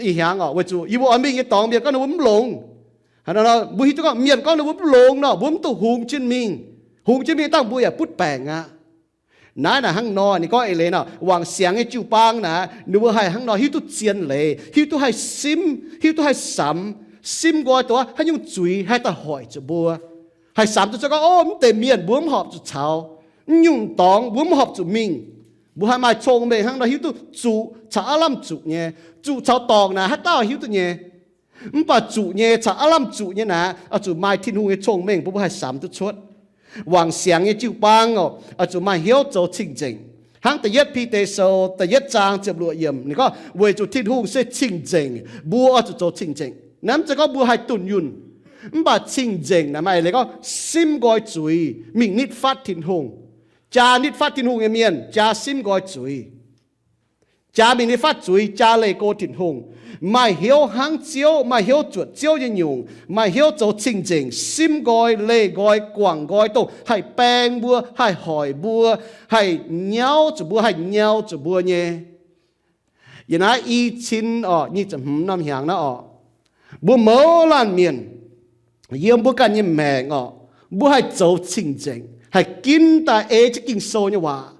ih hnyangx oc, weic zuqc yie mbuo oix mingh nyei dorngx mienh gorngv ninh mbuo mv longx. Mbuo hiuv duqv gorngv mienh gorngv ninh mbuo mv longx nor, mbuo mv duqv hungx jienv mingh. Hungx jienv mingh dangh mbuo yaac butv baengc aqv. Naaiv naaic hnangv nor, ninh gorngv eix leiz nor, wangc siangx nyei jiu-baang naaic, ninh mbuo haih hnangv nor hiuv duqv zien leiz, hiuv duqv haih simv, hiuv duqv haih samx, simv nqoi dongh haaix nyungc zuiz haih daaih hoic zuqc mbuo, haih samx duqv cuotv gorngv, o, mv deix mienh mbuo mv horpc zuqc caux, mv nyungc dorngx mbuo mv horpc zuqc mingh. Mbuo haih maaih cong-mengh hnangv nor hiuv duqv zuqc caux aav lamh zuqc nyei, zuqc caux dorngc naaic haaix dauh hiuv duqv nyei. Mv baac zuqc nyei caux aav lamh zuqc nyei naaic, oix zuqc maaih Tin-Hungh nyei cong-mengh bun mbuo haih samx duqv cuotv. Wangc siangx nyei jiu-baang oc, oix zuqc maaih hnyouv zoux cing-nzengc. Hnangv Da'yietv Bide Sou da'yietv zaang ziepc luoqc yiemc ninh gorngv, weic zuqc Tin-Hungh se cing-nzengc, mbuo oix zuqc zoux cing-nzengc. Naaiv mv zeiz gorngv mbuo haih dunh yunh, mv baac cing-nzengc naaic maaih eix leiz gorngv simv nqoi zuiz mingh nitv fatv Tin-Hungh. Jaa nitv fatv Tin-Hungh nyei mienh jaa simv nqoi zuiz, jaa mingh nitv fatv zuiz, jaa leih go Tin-Hungh, maaih hnyouv hnangv Ziouv, maaih hnyouv zuotc Ziouv nyei nyungc, maaih hnyouv zoux cing-nzengc, simv nqoi, leih nqoi, guangc nqoi dongh haih baeng mbuo, haih hoic mbuo, haih nyauv zuqc mbuo, haih nyau zuqc mbuo nyei. Yiem naaiv i cin oc, nyic ziepc hmz norm hnyangx naaiv oc, mbuo mouz laanh mienh yiem mbuo ganh nyei maengc oc, mbuo haih zoux cing-nzengc, haih ginv daaih ei jienv Ging-Sou nyei waac.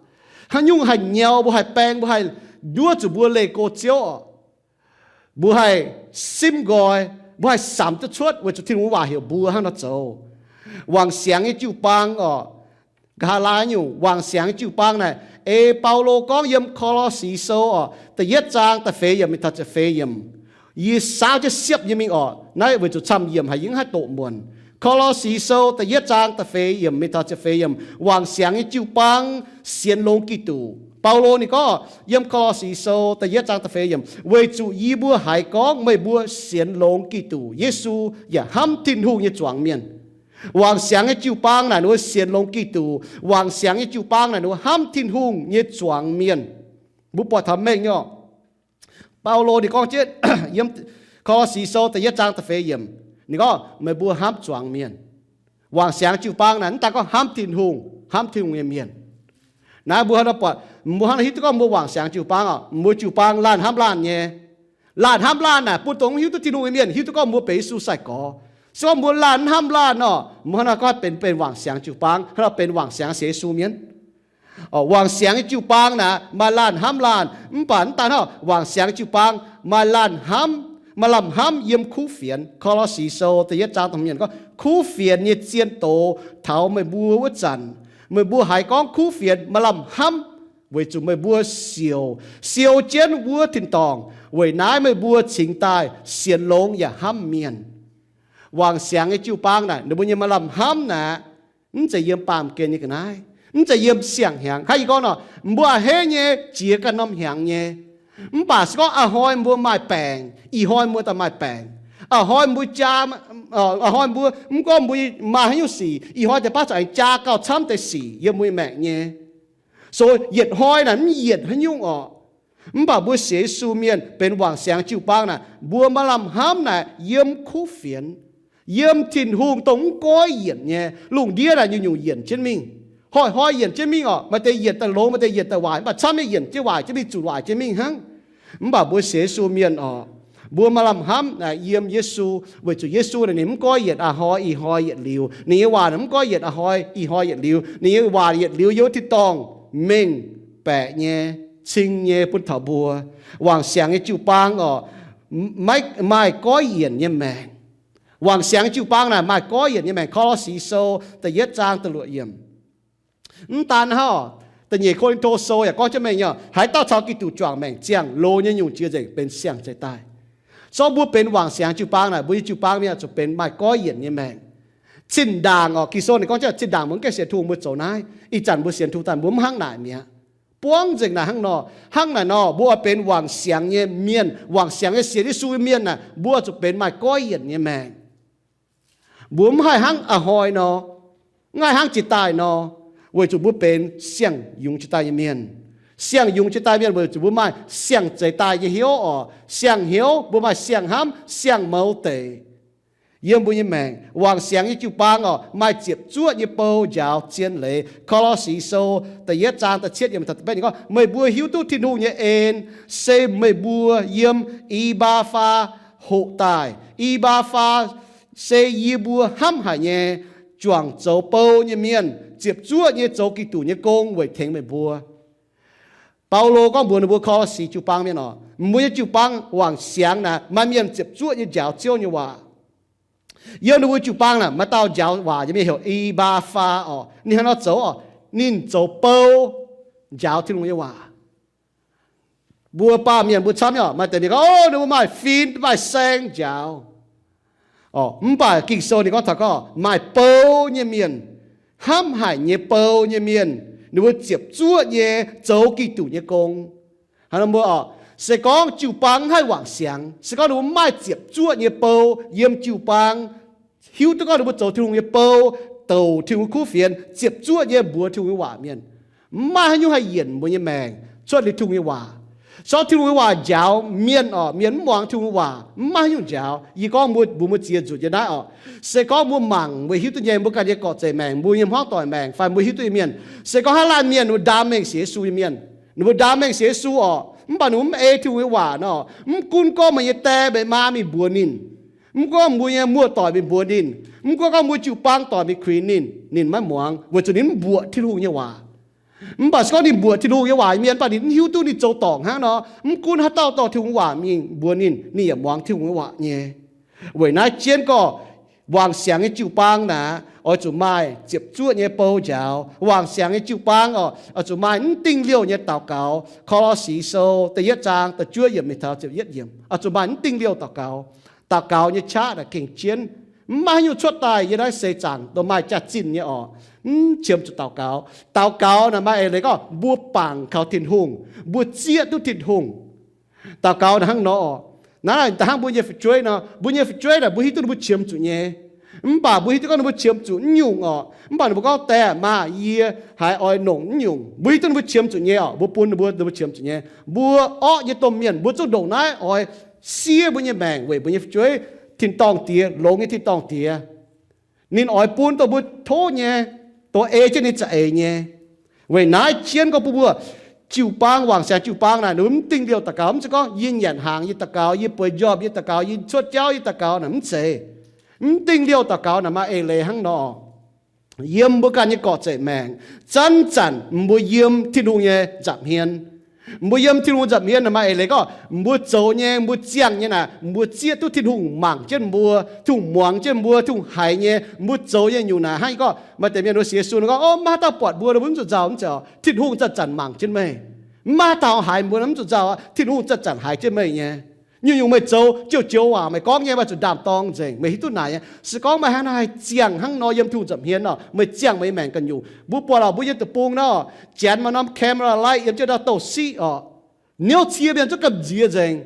Haaix nyungc haih nyau mbuo, haih baeng mbuo, haih nduov zuqc mbuo leih go Ziouv oc, mbuo haih simv nqoi, mbuo haih samx duqv cuotv weic zuqc Tin-Hungh waac heuc mbuo hnangv nor zoux. Wangc siangx nyei jiu-baang oc, nqa'haav laai nyungc wangc siangx nyei jiu-baang naaic, ei Baulo gorngv yiem Ko^lo^si Sou oc, da'yietv zaang da'feix yiemc mingh taux ziepc feix yiemc. Yie saauv jienv siepv nyei mingh oc. Naaiv weic zuqc camv yiemc haic, yie mv haih doqc muonc. Ko^lo^si Sou da'yietv zaang da'feix yiemc mingh taux ziepc feix yiemc, wangc siangx nyei jiu-baang sienx longx Giduc. Baulo ninh gorngv yiem Ko^lo^si Sou da'yietv zaang da'feix yiemc, weic zuqc yie mbuo haiz gorngv meih mbuo sienx longx Giduc Yesu yaac hnamv Tin-Hungh nyei zuangx mienh. Wangc siangx nyei jiu-baang naaic ninh mbuo sienx longx Giduc. Wangc siangx nyei jiu-baang naaic ninh mbuo hnamv Tin-Hungh nyei zuangx mienh. Mbuo buatc taux mengh nyei oc. Baulo ninh gorngv jienv yiem Ko^lo^si Sou da'yietv zaang da'feix yiemc, Ninh gorngv meih mbuo hnamv zuangx mienh. Wangc siangx jiu-baang naaic mv daaih gorngv hnamv Tin-Hungh, hnamv Tin-Hungh nyei mienh. Naaiv mbuo hnangv nor buatc, mbuo hnangv nor hiuv duqv gorngv mbuo wangc siangx jiu-baang oc, mbuo jiu-baang laanh hnamv laanh nyei. Laanh hnamv laanh naaic bun dongh mv hiuv duqv Tin-Hungh nyei mienh hiuv duqv gorngv mbuo benx Yesu sai-gorx. Se gorngv mbuo laanh hnamv laanh nor, mbuo hnangv nor gorngv benx, benx wangc siangx jiu-baang, hnangv nor benx wangc siangx sienx Yesu mienh. Wangc siangx nyei jiu-baang naaic maaih laanh hnamv laanh, mv baac mv daaih hnangv, wangc siangx jiu-baang maaih laanh hnamv, maaih lamh hnamv yiem kuv fienx. Ko^lo^si Sou da'yietv zaang da'hmz yiemc gorngv, kuv fienx nyei zien doz taux meih mbuo wuov zanc, meih mbuo haiz gorngv kuv fienx maaih lamh hnamv, weic zuqc meih mbuo siou, siou jienv wuov tin-dorngh. Weic naaiv meih mbuo cingx daaih sienx longx yaac hnamv mienh. Wangc siangx nyei jiu-baang naaic ninh mbuo nyei maaih lamh hnamv naaic, mv zeiz yiem baamh gen nyei ga'naaiv, mv zeiz yiem siang-hnyangx. Hnangv yie gorngv nor, mbuo a'hneiv nyei jiex ganh norm hnyangx nyei. Mv baac se gorngv a'hnoi mbuo maaih baengc, ih hnoi mbuo daaih maaih baengc. A'hnoi mbuo jaa, a'hnoi mbuo mv gorngv mbuo maaih haaix nyungc sic, ih hnoi deix baav za'gengh jaa gauh camv deix sic yiem mbuo nyei maengc nyei. So yietc hnoi naaic mv yienc haaix nyungc orqc. Mv baac mbuo sienx Yesu mienh benx wangc siangx jiu-baang naaic, mbuo maaih lamh hnamv naaic yiem kuv fienx, yiem Tin-Hungh dongh mv goiv yienc nyei. Lungh ndiev naaic nyungc-nyungc yienc jienv mingh, hnoi-hnoi yienc jienv mingh orqc. Maaih deix yienc daaih longx, maaih deix yienc daaih waaic, mv baac camv nyei yienc jienv waaic jienv mingh, zuqc waaic jienv mingh hnangv. Mv baac mbuo sienx Yesu mienh orqc, mbuo maaih lamh hnamv naaic yiem Yesu, weic zuqc Yesu naaic ninh mv goiv yienc a'hnoi ih hnoi yietc liuz. Ninh nyei waac naaic mv goiv yienc a'hnoi ih hnoi yietc liuz. Ninh nyei waac yietc liuz yiem wuov tin-dorngh mengh baeqc nyei, cing nyei bun taux mbuo. Wangc siangx nyei jiu-baang orqc, maiv maaih goiv yienc nyei maengc. Wangc siangx nyei jiu-baang naaic maaih goiv yienc nyei maengc. Ko^lo^si Sou da'yietv zaang da'luoqc yiemc. Mv daan hnangv, da'nyeic Ko^lin^to Sou yaac gorngv jienv mengh nyei, haaix dauh caux Giduc juangc maengc ziangh, loz nyei nyungc jiex nzengc benx siang-zeix daaih. So mbuo benx wangc siangx jiu-baang naaic, mbuo nyei jiu-baang mienh zuqc benx maaih goiv yienc nyei maengc. Zinh ndaangc orqc, Ging-Sou ninh gorngv jienv zinh ndaangc mbuo mv gaengh sienx Tin-Hungh mbuo zoux naaiv. Ih zanc mbuo sienx Tin-Hungh daaih mbuo mv hnangv naaic mi'aqv. Buangv nzengc naaic hnangv nor. Hnangv naaic nor mbuo oix benx wangc siangx nyei mienh, wangc siangx nyei sienx Yesu nyei mienh naaic, mbuo zuqc benx maaih goiv yienc nyei maengc. Mbuo mv haih hnangv a'hnoi nor, mv haih hnangv jiex daaih nor, weic zuqc mbuo benx siang-yungz jiex daaih nyei mienh. Siang-yungz jiex daaih mienh weic zuqc mbuo maaih siang-zeix daaih nyei hnyouv orqc. Siang-hnyouv, mbuo maaih siang-hnamv, siang-mouz deic. Yiem mbuo nyei maengc, wangc siangx nyei jiu-baang orqc, maaih ziepc zuoqv nyei bou njaaux zien leiz. Ko^lo^si Sou da'yietv zaang da'cietv yiemc gorngv, meih mbuo hiuv duqv Tin-Hungh nyei en se meih mbuo yiem I^mbaa^faa hoqc daaih. I^mbaa^faa se yie mbuo hnamv haic nyei, juangc zoux bou nyei mienh, ziepc zuoqv nyei zoux Giduc nyei gong weic tengx meih mbuo. Baulo gorngv mbuox ninh mbuo Ko^lo^si jiu-baang mienh orqc, mbuo nyei jiu-baang wangc siangx naaic maaih mienh ziepc zuoqv nyei njaaux Ziouv nyei waac. Yiem ninh mbuo jiu-baang naaic maaih dauh njaaux waac nyei mienh heuc I^mbaa^faa orqc. Ninh hnangv nor zoux orqc, ninh zoux bou njaaux Tin-Hungh nyei waac. Mbuo baamh mienh mbuo camv nyei orqc, maaih deix mienh gorngv, o, ninh mbuo maaih fin, maaih saeng njaaux. Orqc, mv baac Ging-Sou ninh gorngv taux gorngv maaih bou nyei mienh, hnamv haic nyei bou nyei mienh, ninh mbuo ziepc zuoqv nyei zoux Giduc nyei gong. Hnangv nor mbuo orqc, se gorngv jiu-baang mv haih wangc siangx, se gorngv ninh mbuo mv maaih ziepc zuoqv nyei bou yiem jiu-baang, hiuv duqv gorngv ninh mbuo zoux Tin-Hungh nyei bou, douc Tin-Hungh nyei kuv fienx, ziepc zuoqv nyei mbuox Tin-Hungh nyei waac mienh, mv maaih haaix nyungc haih yienc mbuo nyei maengc cuotv liuz Tin-Hungh nyei waac. Se gorngv Tin-Hungh nyei waac njaaux mienh orqc, mienh mv muangx Tin-Hungh nyei waac, mv maaih haaix nyungc njaaux. Yie gorngv mbuo, mbuox mbuo ziex nzunc nyei naaiv orqc, se gorngv mbuo mangc, mbuo hiuv duqv nyei, mbuo ganh nyei gorqv-zeic maengc, mbuo nyei hmuangv doic maengc, fai mbuo hiuv duqv nyei mienh, se gorngv haaix laanh mienh ninh mbuo ndaam mengh sienx Yesu nyei mienh, ninh mbuo ndaam mengh sienx Yesu orqc, mv baac ninh mbuo mv ei Tin-Hungh nyei waac nor, mv gunv gorngv meih nyei die meih maa mingh mbuox ninh, mv gunv mbuo nyei muoz-doic mingh mbuox ninh, mv gunv gorngv mbuo jiu-baang doic mingh kuinx ninh, ninh maiv muangx, weic zuqc ninh mv mbuoqc Tin-Hungh nyei waac. Mv baac se gorngv ninh mbuoqc Tin-Hungh nyei waac nyei mienh, mv baac ninh mv hiuv duqv ninh zoux dorngc hnangv nor, mv gunv haaix dauh dorh Tin-Hungh nyei waac mingh mbuox ninh, ninh yaac muangx Tin-Hungh nyei waac nyei. Weic naaiv jienv gorngv, wangc siangx nyei jiu-baang naaic, oix zuqc maaih ziepc zuoqv nyei bou njaaux. Wangc siangx nyei jiu-baang orqc, oix zuqc maaih mv dingh liouh nyei daux gaux. Ko^lo^si Sou da'yietv zaang da'juov yiemc mingh taux ziepc yietv yiemc, oix zuqc maaih mv dingh liouh daux gaux. Daux gaux nyei qaqv naaic gengh jienv. Mv maaih haaix nyungc cuotv daaih yiem naaiv seix zaangc dongh maaih jaax-zinh nyei orqc, mv qiemx zuqc daux gaux. Daux gaux naaic maaih eix leiz gorngv mbuo bangc kaux Tin-Hungh, mbuo zieqv duqv Tin-Hungh. Daux gaux naaic hnangv nor orqc, naaiv da'hnangv mbuo nyei fu'jueiv nor, mbuo nyei fu'jueiv naaic mbuo hiuv duqv ninh mbuo qiemx zuqc nyei. Mv baac mbuo hiuv duqv gorngv ninh mbuo qiemx zuqc mv nyungc orqc. Mv baac ninh mbuo gorngv, Die aah, maa, yie haiz oix nongc mv nyungc. Mbuo hiuv duqv ninh mbuo qiemx zuqc nyei orqc, mbuo bun ninh mbuo, ninh mbuo qiemx zuqc nyei. Mbuo orqv nyei domh mienh, mbuo zungv ndongc naaiv oix siev mbuo nyei maengc weic mbuo nyei fu'jueiv. tin-dorngh Diex, longx nyei tin-dorngh Diex. Ninh oix bun dongh mbuo tov nyei, dongh ei jienv ninh za'eix nyei. Weic naaiv jienv gorngv bun mbuo jiu-baang, wangc siangx jiu-baang naaic, ninh mv dingh liouh daux gaux. Mv zeiz gorngv yie nyanc hnaangx yie daux gaux, yie bueix njormh yie daux gaux, yie cuotv jauv yie daux gaux naaic, mv zeiz. Mv dingh liouh daux gaux naaic maaih eix leiz hnangv nor. Yiem mbuo ganh nyei gorqv-zeic maengc, zanc-zanc mbuo yiem Tin-Hungh nyei nza'hmien. Mbuo yiem Tin-Hungh nza'hmien naaic maaih eix leiz gorngv mbuo zoux nyei, mbuo ziangh nyei naaic, mbuo zieqv duqv Tin-Hungh mangc jienv mbuo, Tin-Hungh muangx jienv mbuo, Tin-Hungh haiz nyei. Mbuo zoux nyei nyungc naaic hnangv gorngv maaih deix mienh, mbuo sienx Yesu gorngv, O, maiv haaix dauh buatc mbuo, mbuo mv zuqc nzauh, mv zeiz oc. Tin-Hungh zanc-zanc mangc jienv meih. Maiv haaix dauh haiz mbuo, mv zuqc nzauh aqv. Tin-Hungh zanc-zanc haiz jienv meih nyei. Nyungc-nyungc meih zoux joux-joux waac meih gorngv nyei, meih zuqc ndaam-dorng nzengc. Meih hiuv duqv naaic nyei. Se gorngv meih hnangv naaiv haih ziangh hnangv nor yiem Tin-Hungh nza'hmien nor, meih ziangh meih nyei maengc ganh nyungc. Mbuo buatc oc, mbuo yiem deic-bung nor, janx maaih norm camera light yiem jienv ndau-siqv oc. Niouv cie mienh zungv gamh nziex nzengc.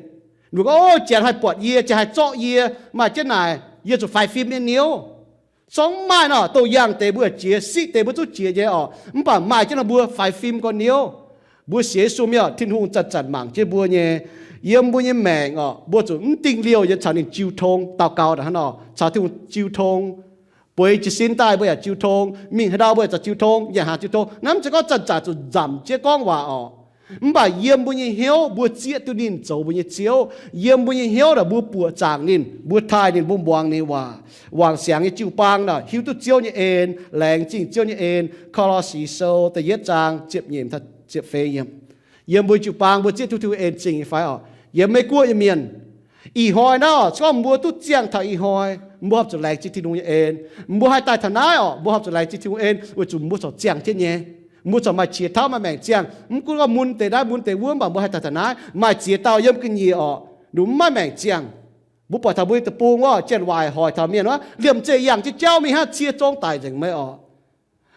Ninh gorngv, O, janx haih buatc yie, janx haih zorqv yie, maaih jienv naaic, yie zuqc faix fim nyei niouv. Zorqv mv maaih nor, dongh yangh deix mbuo jiex, siqv deix mbuo zungv jiex nyei oc. Mv baac maaih jienv nor mbuo faix fim gorx niouv. Mbuo sienx Yesu mienh oc, Tin-Hungh zanc-zanc mangc jienv mbuo nyei. Yiem mbuo nyei maengc oc, mbuo zuqc mv dingh liouh nyei caux ninh jiu tong, daux gaux hnangv nor, caux Tin-Hungh jiu tong. Bueix jiez sin daaih mbuo yaac jiu tong, mingh haaix ndau mbuo yaac zuqc jiu tong, nyanc hnaangx jiu tong. Naaiv mv zeiz gorngv zanc-zanc zuqc nzamc jienv gorngv waac oc. Mv baac yiem mbuo nyei hnyouv mbuo zieqv duqv ninh zoux mbuo nyei Ziouv. Yiem mbuo nyei hnyouv naaic mbuo buoqc zaangc ninh, mbuo taaih ninh, mbuo muangx ninh waac. Wangc siangx nyei jiu-baang naaic hiuv duqv Ziouv nyei en, laengz zingh Ziouv nyei en. Ko^lo^si Sou da'yietv zaang ziepc nyeic, ziepc feix yiemc. Yiem mbuo jiu-baang mbuo zieqv duqv Tin-Hungh en zingh nyei fai oc? Yiem Meiv-Guoqv nyei mienh, ih hnoi naaiv oc, se gorngv mbuo duqv ziangh taux ih hnoi, mbuo horpc zuqc laengz zingh Tin-Hungh nyei en. Mbuo haih daaih taux naaiv oc, mbuo horpc zuqc laengz zingh Tin-Hungh en, weic zuqc mbuo corc ziangh jienv nyei. Mbuo corc maaih qiex tauv maaih maengc ziangh. Mv gunv gorngv mun deix naaiv mun deix wuov, mv baac mbuo haih taux taux naaiv. Maaih ziex dauh yiem ga'nyiec oc, ninh mv maaih maengc ziangh. Mbuo buatc taux mbuo nyei deic-bung wuov, janx-waaic hoic taux mienh wuov, liemh zeih yangh jienv jauv mingh hnangv, cie zong daic nzengc maiv oc.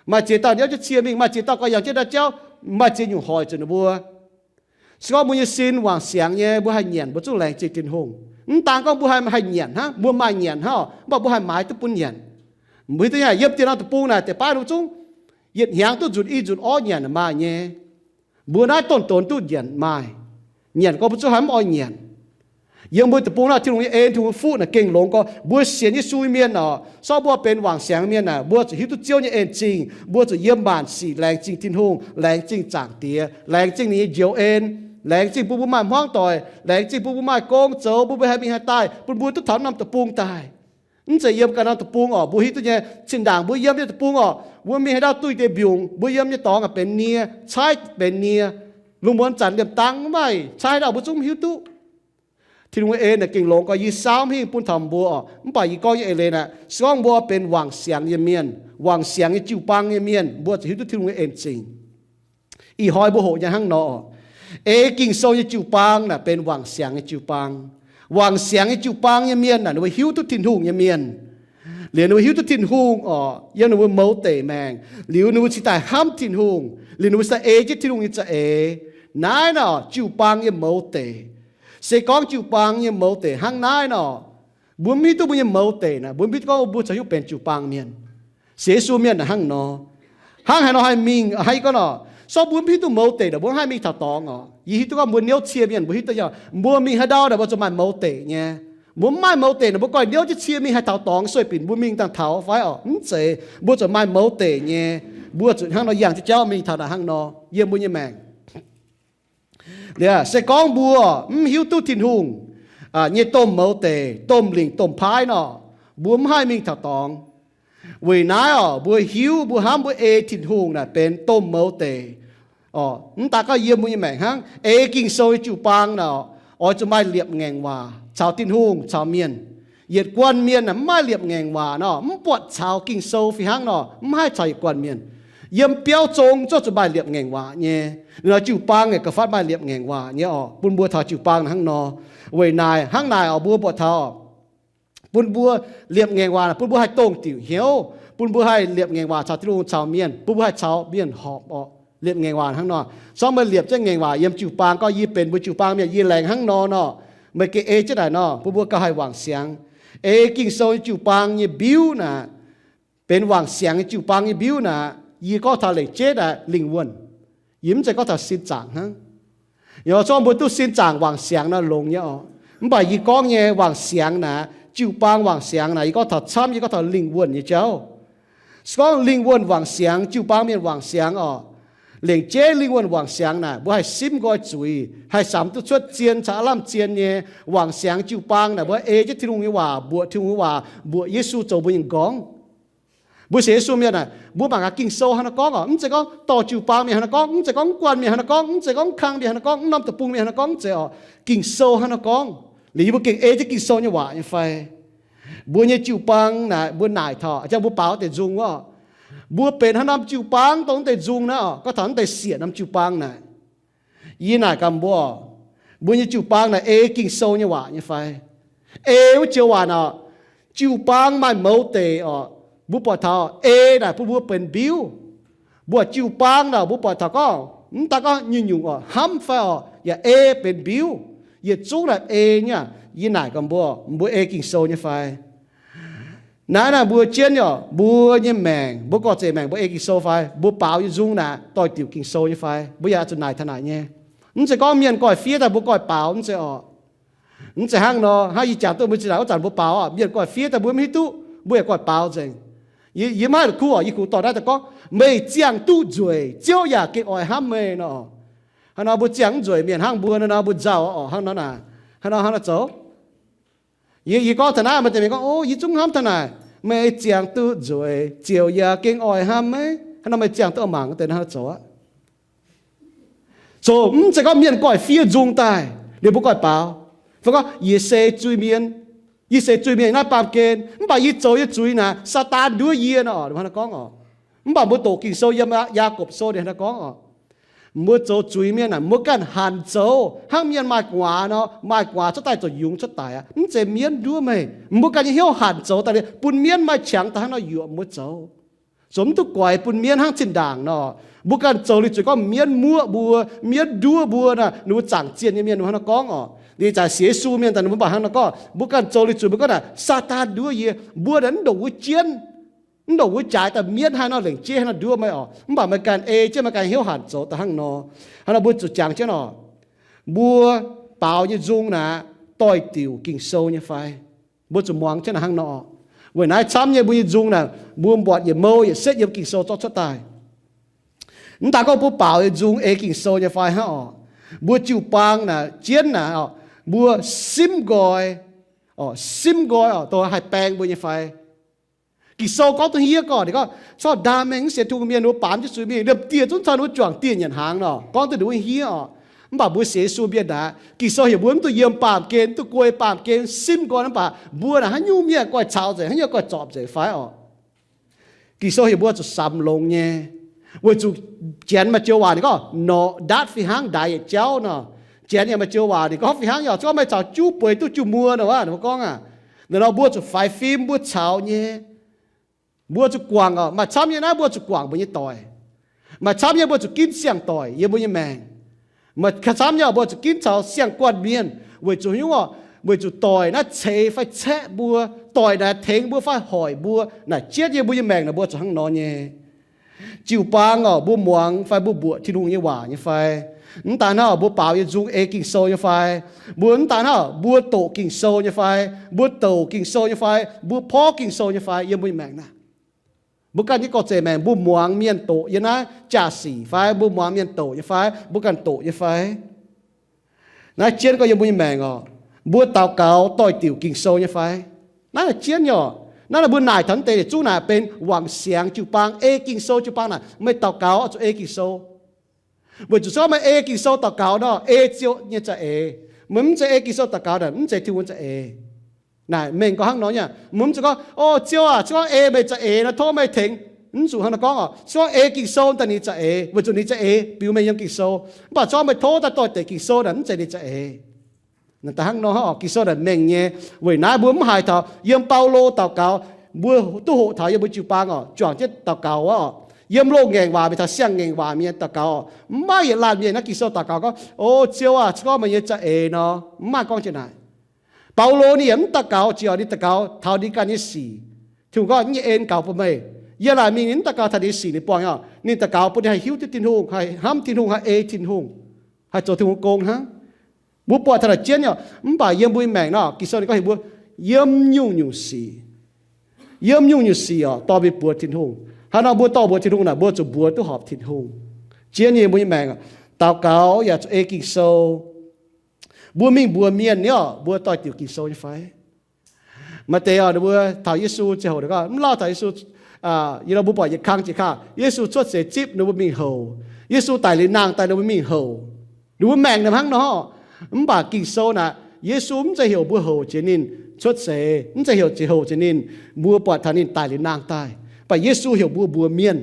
Maaih ziex dauh niouv jienv cie mingh, maaih ziex dauh gauh yangh jienv ndau jauv, maaih ziex nyungc hoic zuqc ninh mbuo. Se gorngv mbuo nyei sin wangc siangx nyei, mbuo haih nyanc, mbuo zungv laengz zingh Tin-Hungh. Mv daan gorngv mbuo haih, haih nyanc hnangv, mbuo maaih nyanc hnangv, mv baac mbuo haih maaiz duqv bun nyanc. Mbuo hiuv duqv nyei, yiem dieh norm deic-bung naaic deix baav ninh zungv yietc hnyangx duqv nzunc i nzunc orv nyanc maaih nyei. Mbuo naaiv donx-donx duqv nyanc maaih. Nyanc gorngv mbuo zungv haih mv oix nyanc. Yiem mbuo deic-bung naaiv Tin-Hungh nyei en, Tin-Hungh nyei fuqv naaic gengh longx gorx. Mbuo sienx Yesu nyei mienh oc, se gorngv mbuo benx wangc siangx mienh naaic, mbuo zuqc hiuv duqv Ziouv nyei en zingh. Mbuo zuqc yiem maanc sic laengz zingh Tin-Hungh, laengz zingh Zaangc Diex, laengz zingh ninh nyei njoux en, laengz zingh bun mbuo maaih hmuangv doic, laengz zingh bun mbuo maaih gong zoux, bun mbuo haih mingh haih daaih, bun mbuo duqv taux norm deic-bung daaih. Mv zeiz yiem ganh norm deic-bung oc, mbuo hiuv duqv nyei, zinh ndaangc mbuo yiem nyei deic-bung oc, mbuo mingh haaix dauh duih deix mbiungc, mbuo yiem nyei dorngx aah benx nie, caaiv benx nie, lungh muonz zanc liemh dang mv maaih caaiv haaix dauh mbuo zungv mv hiuv duqv. Tin-Hungh nyei en naaic gengh longx gorx, yie saauv mv hingh bun taux mbuo oc. Mv baac yie gorngv nyei eix leiz naaic, se gorngv mbuo benx wangc siangx nyei mienh, wangc siangx nyei jiu-baang nyei mienh, mbuo zuqc hiuv duqv Tin-Hungh nyei en zingh. Ih hnoi mbuo hoqc nyei hnangv nor oc. Ei Ging-Sou nyei jiu-baang naaic benx wangc siangx nyei jiu-baang. Wangc siangx nyei jiu-baang nyei mienh naaic ninh mbuo hiuv duqv Tin-Hungh nyei mienh. Liuz ninh mbuo hiuv duqv Tin-Hungh oc, yiem ninh mbuo mouz deic maengc, liuz ninh mbuo cingx daaih hnamv Tin-Hungh, liuz ninh mbuo cingx daaih ei jienv Tin-Hungh nyei za'eix. Naaiv nor jiu-baang nyei mouz deic. Se gorngv jiu-baang nyei mouz deic hnangv naaiv nor, mbuo mv hiuv duqv mbuo nyei mouz deic naaic, mbuo mv hiuv duqv gorngv mbuo caux hiuv benx jiu-baang mienh. Sienx Yesu mienh naaic hnangv nor. Hnangv haaix nor haih mingh, hnangv yie gorngv nor, se gorngv mbuo mv hiuv duqv mouz deic naaic, mbuo mv haih mingh taux dorngx oc. Yie hiuv duqv gorngv mbuo niouv cie mienh mbuo hiuv duqv nyei, mbuo mingh haaix ndau naaic mbuo zuqc maaih mouz deic nyei. Mbuo mv maaih mouz deic naaic, mbuo goiv niouv jienv cie mingh haih taux dorngx sueih binc mbuo mingh dangh taux fai oc? Mv zeiz. Mbuo zuqc maaih mouz deic nyei. Mbuo zuqc hnangv nor yangh jienv jauv mingh taux naaic hnangv nor yiem mbuo nyei maengc. Liuz se gorngv mbuo mv hiuv duqv Tin-Hungh nyei domh mouz deic, domh lingc domh paaiv nor, mbuo mv haih mingh taux dorngx. Weic naaiv oc, mbuo hiuv, mbuo hnamv, mbuo ei Tin-Hungh naaic benx domh mouz deic. Mv daan gorngv yiem mbuo nyei maengc hnangv, ei Ging-Sou nyei jiu-baang naaic, oix zuqc maaih liepc ngaengc waac caux Tin-Hungh caux mienh. Yietc guanh mienh naaic mv maaih liepc ngaengc waac nor, mv buatc caux Ging-Sou fih hnangv nor, mv haih caux yietc guanh mienh. Yiem biauv zong zungv zuqc maaih liepc ngaengc waac nyei. Liuz nor jiu-baang yaac gauh fatv maaih liepc ngaengc waac nyei oc, bun mbuo taux jiu-baang hnangv nor. Weic naaic, hnangv naaic oc, mbuo buatc taux bun mbuo liepc ngaengc waac, bun mbuo haih dongh diuc hnyouv, bun mbuo haih liepc ngaengc waac caux Tin-Hungh caux mienh, bun mbuo haih caux mienh horpc oc. Liepc ngaengc waac hnangv nor. Se gorngv meih liepc jienv ngaengc waac yiem jiu-baang, gorngv yie benx mbuo jiu-baang mienh, yie laengz hnangv nor nor, meih gengh ei jienv naaic nor, bun mbuo gauh haih wangc siangx. Ei Ging-Sou nyei jiu-baang nyei mbiuv naaic, benx wangc siangx nyei jiu-baang nyei mbiuv naaic, yie gorngv taux lengc jeiv naaic lingh wuonh. Yie mv zeiz gorngv taux sin zaangc hnangv. Yie gorngv mbuo duqv sin zaangc wangc siangx naaic longx nyei oc. Mv baac yie gorngv nyei wangc siangx naaic, jiu-baang wangc siangx naaic, yie gorngv taux camv, yie gorngv taux lingh wuonh nyei jauv. Se gorngv lingh wuonh wangc siangx, jiu-baang mienh wangc siangx oc, lengc jeiv lingh wuonh wangc siangx naaic, mbuo haih simv nqoi zuiz, haih samx duqv cuotv zien caux aav lamh zien nyei. Wangc siangx jiu-baang naaic, mbuo ei jienv Tin-Hungh nyei waac, mbuoqc Tin-Hungh nyei waac, mbuoqc Yesu zoux mbuo nyei nqorngv. Mbuo sienx Yesu mienh naaic, mbuo mangc gaax Ging-Sou hnangv naaiv gorngv oc. Mv zeiz gorngv dorh jiu-baang mienh hnangv naaiv gorngv, mv zeiz gorngv mv guanh mienh hnangv naaiv gorngv, mv zeiz gorngv mv kang mienh hnangv naaiv gorngv, mv norm deic-bung mienh hnangv naaiv gorngv, mv zeiz oc. Ging-Sou hnangv naaiv gorngv. Liuz yie mbuo gengh ei jienv Ging-Sou nyei waac nyei fai? Mbuo nyei jiu-baang naaic, mbuo naaic taux, jang mbuo baaux deix nzung wuov, mbuo benx haaix norm jiu-baang dongh deix nzung naaiv oc, gorngv taux deix siec norm jiu-baang naaic. Yie naaic gaax mbuo, mbuo nyei jiu-baang naaic ei Ging-Sou nyei waac nyei fai? Ei wuov joux waac oc. Jiu-baang maaih mouz deic oc, mbuo buatc taux ei naaic bun mbuo benx mbiuv. Mbuo jiu-baang naaic mbuo buatc taux gorngv mv daan gorngv nyungc-nyungc oc, hnamv fai oc, yaac ei benx mbiuv. Yietc zungv naaic ei nyei. Yie naaic gaax mbuo, mbuo ei Ging-Sou nyei fai? Naaiv naaic mbuo jienv oc, mbuo nyei maengc, mbuo gorx-zeic maengc mbuo ei Ging-Sou fai? Mbuo baaux nyei nzung naaic doix-diuc Ging-Sou nyei fai? Mbuo yaac zuqc naaic taux naaic nyei. Mv zeiz gorngv mienh goiv fiev daaih mbuo goiv baaux, mv zeiz oc. Mv zeiz hnangv nor, hnangv yie jangx duqv mbuo zinh ndaangc wuov zanc mbuo baaux oc, mienh goiv fiev daaih mbuo mv hiuv duqv, mbuo yaac goiv baaux nzengc. Yie, yie maiv la'kuqv oc, yie kungx dorh naaiv daaih gorngv, meih ziangh duqv nzueic, Ziouv yaac gengh oix hnamv meih nor. Hnangv nor mbuo ziangh mv nzueic mienh hnangv mbuo nor, nor mbuo nzauh oc, hnangv nor naaic, hnangv nor, hnangv nor zoux. Yie, yie gorngv taux naaiv, maaih deix mienh gorngv, o, yie zungv hnamv taux naaic, meih ziangh duqv nzueic, Ziouv yaac gengh oix hnamv meih. Hnangv nor meih ziangh duqv mangc deix hnangv nor zoux aqv. Zoux mv zeiz gorngv mienh goiv fiev nzung daaih, liuz mbuo goiv baaux. Fai gorngv, yie se zuiz-mienh, yie se zuiz-mienh naaiv baamh gen, mv baac yie zoux nyei zuiz naaic, Saadaan nduov yie nor, hnangv nor gorngv oc. Mv baac mbuo doqc Ging-Sou yiem Yaagorpc Sou ninh hnangv nor gorngv oc, mbuo zoux zuiz-mienh naaic, mbuo ganh hanc zoux hnangv mienh maaih gu'nguaaz nor, maaih gu'nguaaz cuotv daaih zoux yungz cuotv daic aqv. Mv zeiz mienv nduov meih. Mbuo ganh nyei hnyouv hanc zoux daaih liuz bun mienv maaih qangx daaih hnangv nor yuoqc mbuo zoux. Zoux mv duqv guaix bun mienv hnangv zinh ndaangc nor. Mbuo ganh zoux liuz zuqc gorngv mienv muoqv mbuo, mienv nduov mbuo naaic, ninh mbuo zaangc zienh nyei mienh ninh mbuo hnangv nor gorngv oc. Ninh zanc sienx Yesu mienh daaih ninh mbuo mv baac hnangv nor gorngv, mbuo ganh zoux liuz zuqc mbuo gorngv naaic, Saadaan nduov yie, mbuo naaic mv ndongc wuov jienv, mv ndongc wuov jaaix daaih mienv haaix nor lengc jeiv haaix nor nduov meih oc. Mv baac meih ganh ei jienv meih ganh hnyouv hanc zoux daaih hnangv nor. Hnangv nor mbuo zuqc jangx jienv oc, mbuo baaux nyei nzung naaic doix-diuc Ging-Sou nyei fai? Mbuo zuqc muangx jienv naaic hnangv nor. Weic naaiv camv nyei mbuo nyei nzung naaic, mbuo mbuatc yietc mouh yietc setv yiem Ging-Sou zorqv cuotv daaih. Mv daan gorngv mbuo baaux nyei nzung ei Ging-Sou nyei fai hnangv oc, mbuo jiu-baang naaic jienv naaic oc, mbuo simv nqoi, simv nqoi oc, dongh haih baeng mbuo nyei fai? Ging-Sou gorngv duqv hniev gorngv, ninh gorngv, corc ndaam mengh mv sienx Tin-Hungh mienh, ninh mbuo baamz jienv zuiz mingh, liemh dieh zungv caux ninh mbuo juangc dieh nyanc hnaangx nor, gorngv duqv ninh mbuo hniev oc. Mv baac mbuo sienx Yesu mienh naaic, Ging-Sou heuc mbuo mv dungx yiem baamh gen, mv dungx guei baamh gen, simv nqoi, mv baac mbuo naaic haaix nyungc mienh goiv caux nzengc, haaix nyungc goiv zorpc nzengc fai oc. Ging-Sou heuc mbuo zuqc samx longx nyei, weic zuqc Janx maaih joux waac ninh gorngv, norqc ndaatv fih hnangv ndaix yietc jauv nor. Janx yaac maaih joux waac ninh gorngv fih hnangv, yaac gorngv meih caux juv bueix duqv jiu muoz nor, ninh mbuo gorngv aqv. Naaiv nor mbuo zuqc faix fim, mbuo caux nyei. Mbuo zuqc guangc oc. Maaih camv nyei naaiv mbuo zuqc guangc mbuo nyei doic. Maaih camv nyei mbuo zuqc ginv siang-doic yiem mbuo nyei maengc. Maaih camv nyei mbuo zuqc ginv caux siang-guanh mienh, weic zuqc nyungc oc, weic zuqc doic naaiv ceix fai caeqv mbuo, doic naaic tengx mbuo fai hoic mbuo, naaic jienv yiem mbuo nyei maengc naaic mbuo zuqc hnangv nor nyei. Jiu-baang oc, mbuo muangx fai mbuo mbuoqc Tin-Hungh nyei waac nyei fai? Mv daan hnangv, mbuo baaux nyei nzung ei Ging-Sou nyei fai? Mbuo mv daan hnangv, mbuo doqc Ging-Sou nyei fai? Mbuo douc Ging-Sou nyei fai? Mbuo porv Ging-Sou nyei fai yiem mbuo nyei maengc naaic? Mbuo ganh nyei gorngv zeic maengc mbuo muangx mienh doqc yiem naaiv jaa-sic fai? Mbuo muangx mienh doqc nyei fai? Mbuo ganh doqc nyei fai? Naaiv jienv gorngv yiem mbuo nyei maengc oc, mbuo daux gaux doix-diuc Ging-Sou nyei fai? Naaiv jienv nyei oc. Naaiv mbuo naaic taux naaiv deix yietc zungv naaic benx wangc siangx jiu-baang, ei Ging-Sou jiu-baang naaic, meih daux gaux oix zuqc ei Ging-Sou. Weic zuqc se gorngv meih ei Ging-Sou daux gaux nor, ei Ziouv nyei za'eix. Meih mv zeiz ei Ging-Sou daux gaux naaic, mv zeiz Tin-Hungh za'eix. Naaic mengh gorngv hnangv nor nyei. Mv zeiz gorngv, O Ziouv aac, se gorngv ei meih za'eix nor, tov meih tengx. Mv zuqc hnangv nor gorngv oc. Se gorngv ei Ging-Sou daaih ninh za'eix, weic zuqc ninh za'eix biux meih yiem Ging-Sou. Mv baac se gorngv meih tov daaih doix-diuc Ging-Sou naaic, mv zeiz ninh za'eix. Da'hnangv nor oc, Ging-Sou naaic mengh nyei. Weic naaiv mbuo mv haiz taux yiem Baulo daux gaux, mbuo duqv hoqc taux yiem mbuo jiu-baang oc, juangc jienv daux gaux wuov oc. Yiem loz-ngaengc waac mingh taux siang-ngaengc waac mienh daux gaux oc. Mv maaih yietc laanh mienh naaiv Ging-Sou daux gaux gorngv, O Ziouv aac, se gorngv meih nyei za'eix nor, mv maaih gorngv jienv naaic. Baulo ninh yaac mv daux gaux jiex oc, ninh daux gaux taux ninh ganh nyei sic. Tin-Hungh gorngv, Yie nyei en gaux bun meih. Yiem laanh mingh ninh mv daux gaux taux ninh nyei sic ninh buangh oc. Ninh daux gaux bun ninh haih hiuv duqv Tin-Hungh, haih hnamv Tin-Hungh, haih ei Tin-Hungh, haih zoux Tin-Hungh gong hnangv. Mbuo buatc taux naaic jienv nyei oc. Mv baac yiem mbuo nyei maengc nor, Ging-Sou ninh gorngv heuc mbuo yiem nyungc-nyungc sic, yiem nyungc-nyungc sic oc, dorh mingh mbuox Tin-Hungh. Hnangv nor mbuo dorh mbuox Tin-Hungh naaic, mbuo zuqc mbuox duqv horpc Tin-Hungh. Zien nyei mbuo nyei maengc, daux gaux yaac zuqc ei Ging-Sou. Mbuo mingh mbuox mienh nyei oc, mbuo doix-diuc Ging-Sou nyei fai? Maaih deix oc, ninh mbuo taux Yesu ziangh hoc, ninh gorngv mv lauh taux Yesu, yie nor mbuo buatc yietc kang jiex kangv, Yesu cuotv seix zipv, ninh mbuo mingh houc. Yesu daic liuz nangh daaih, ninh mbuo mingh houc. Ninh mbuo maengc naaic hnangv nor. Mv baac Ging-Sou naaic, Yesu mv zeiz heuc mbuo houc jiex ninh cuotv seix, mv zeiz heuc jiex, houc jiex ninh. Mbuo buatc taux ninh daic liuz nangh daaih. Mv baac Yesu heuc mbuo mbuox mienh,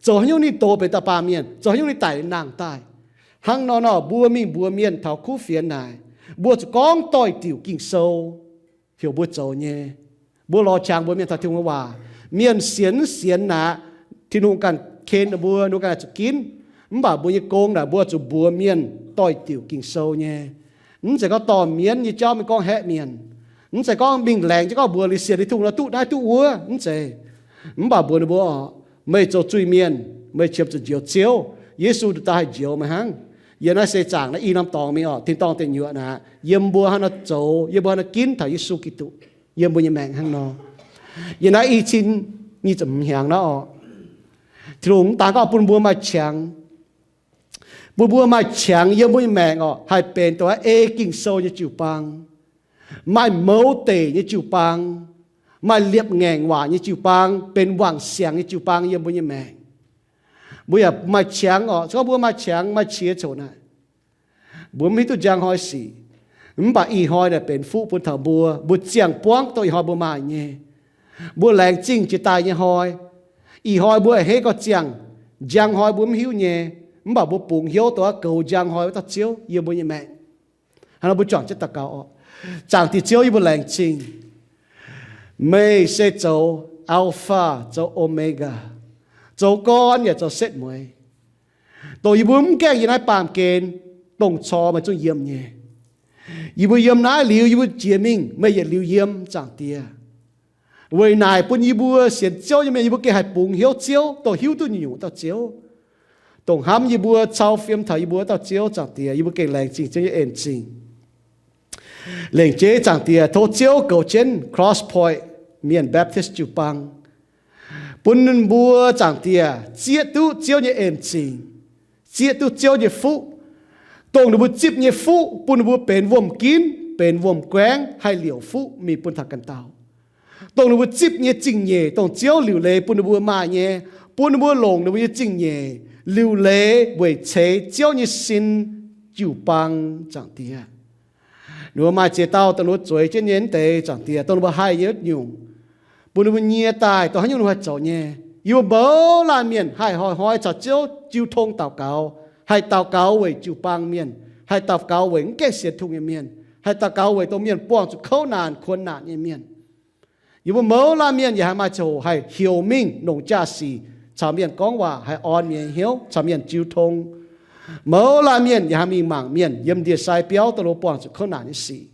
zoux haaix nyungc ninh doz benx dauh baamh mienh, zoux haaix nyungc ninh daic liuz nangh daaih. Hnangv nor nor, mbuo mingh mbuox mienh taux kuv fienx naaic, mbuo zuqc gorngv doix-diuc Ging-Sou heuc mbuo zoux nyei. Mbuo lorz qangx mbuox mienh taux Tin-Hungh nyei waac. Mienh sienx mv sienx naaic, Tin-Hungh ganh ken ninh mbuo, ninh mbuo ganh zuqc ginv. Mv baac mbuo nyei gong naaic, mbuo zuqc mbuox mienh doix-diuc Ging-Sou nyei. Mv zeiz gorngv dorh mienv nyei jauv mingh gorngv haeqv mienh. Mv zeiz gorngv mingh laengz jienv gorngv mbuox liuz sienx Tin-Hungh nor duqv naaiv duqv wuov, mv zeiz. Mv baac mbuox ninh mbuo oc, meih zoux zuiz-mienh, meih qiemx zuqc njoux Ziouv. Yesu nduqc dauh haih njoux meih hnangv. Yiem naaiv seix zaangc naaiv i norm dorngx mingh oc, tin-dorngh deic nyuoqc naaic, yiem mbuo hnangv nor zoux, yiem mbuo hnangv nor ginv taux Yesu Giduc, yiem mbuo nyei maengc hnangv nor. Yiem naaiv i cin nyic ziepc hmz hnyangx naaiv oc, Tin-Hungh mv daan gorngv bun mbuo maaih qangx, bun mbuo maaih qangx yiem mbuo nyei maengc oc, haih benx dongh ei Ging-Sou nyei jiu-baang, maaih mouz deic nyei jiu-baang, maaih liepc ngaengc waac nyei jiu-baang, benx wangc siangx nyei jiu-baang yiem mbuo nyei maengc. Mbuo yaac maaih qangx oc. Se gorngv mbuo maaih qangx, maaih qiex coc naaic, mbuo mv hiuv duqv njang hnoi sic. Mv baac ih hnoi naaic benx fuqv bun taux mbuo, mbuo ziangh buangv dongh ih hnoi mbuo maaih nyei. Mbuo laengz zingh jiex daaih nyei hnoi. Ih hnoi mbuo a'hneiv gauh ziangh, njang hnoi mbuo mv hiuv nyei. Mv baac mbuo bungx hnyouv dongh wuov goux njang hnoi wuov dauh Ziouv yiem mbuo nyei maengc. Hnangv nor mbuo juangc jienv daux gaux oc. Zaangc Diex Ziouv, yie mbuo laengz zingh. Meih se zoux Alpha, zoux Omega, zoux gorn yaac zoux setv mueiz. Dongh yie mbuo mv gaengh yiem naaiv baamh gen dongh cor meih zungv yiem nyei. Yie mbuo yiem naaiv liuz, yie mbuo jiex mingh, meih yietc liuz yiem, Zaangc Diex. Weic naaic bun yie mbuo sienx Ziouv nyei mienh, yie mbuo gengh haih bungx hnyouv Ziouv, dongh hiuv duqv nyungc-nyungc dauh Ziouv, dongh hnamv yie mbuo, cau fiem taux yie mbuo dauh Ziouv, Zaangc Diex. Yie mbuo gengh laengz zingh Ziouv nyei en-zingh. Lengc jeiv Zaangc Diex, tov Ziouv goux jienv Cross Point Mienh Baptist jiu-baang, bun ninh mbuo, Zaangc Diex, zieqv duqv Ziouv nyei en-zingh, zieqv duqv Ziouv nyei fuqv, dongh ninh mbuo zipv nyei fuqv bun ninh mbuo benx wuom-ginv, benx wuom-guaengv, haih liouc fuqv mingh bun taux ganh dauh. Dongh ninh mbuo zipv nyei zingh nyeic, dongh Ziouv liuc leiz bun ninh mbuo maaih nyei, bun ninh mbuo longc ninh mbuo nyei zingh nyeic liuc leiz weic ceix Ziouv nyei sin jiu-baang, Zaangc Diex. Ninh mbuo maaih ziex dauh dongh ninh mbuo zueiz jienv nyei mv deix, Zaangc Diex, dongh ninh mbuo haih nyei wuov nyungc, bun ninh mbuo nyie daaih dongh haaix nyungc ninh mbuo haih zoux nyei. Yie mbuo mouz laanh mienh haih hnoi-hnoi caux Ziouv jiu tong daux gaux, haih daux gaux weic jiu-baang mienh, haih daux gaux weic mv gaengh sienx Tin-Hungh nyei mienh, haih daux gaux weic dongh mienh buangh zuqc kouv naanc kuonx naanc nyei mienh. Yie mbuo mouz laanh mienh yaac haih maaih ziangh hoc haih heuc mingh longc jaa-sic caux mienh gorngv waac, haih orn mienh nyei hnyouv caux mienh jiu tong. Mouz laanh mienh yaac haih mingh mangc mienh yiem ndie-sai biauv dongh ninh mbuo buangh zuqc kouv naanc nyei sic.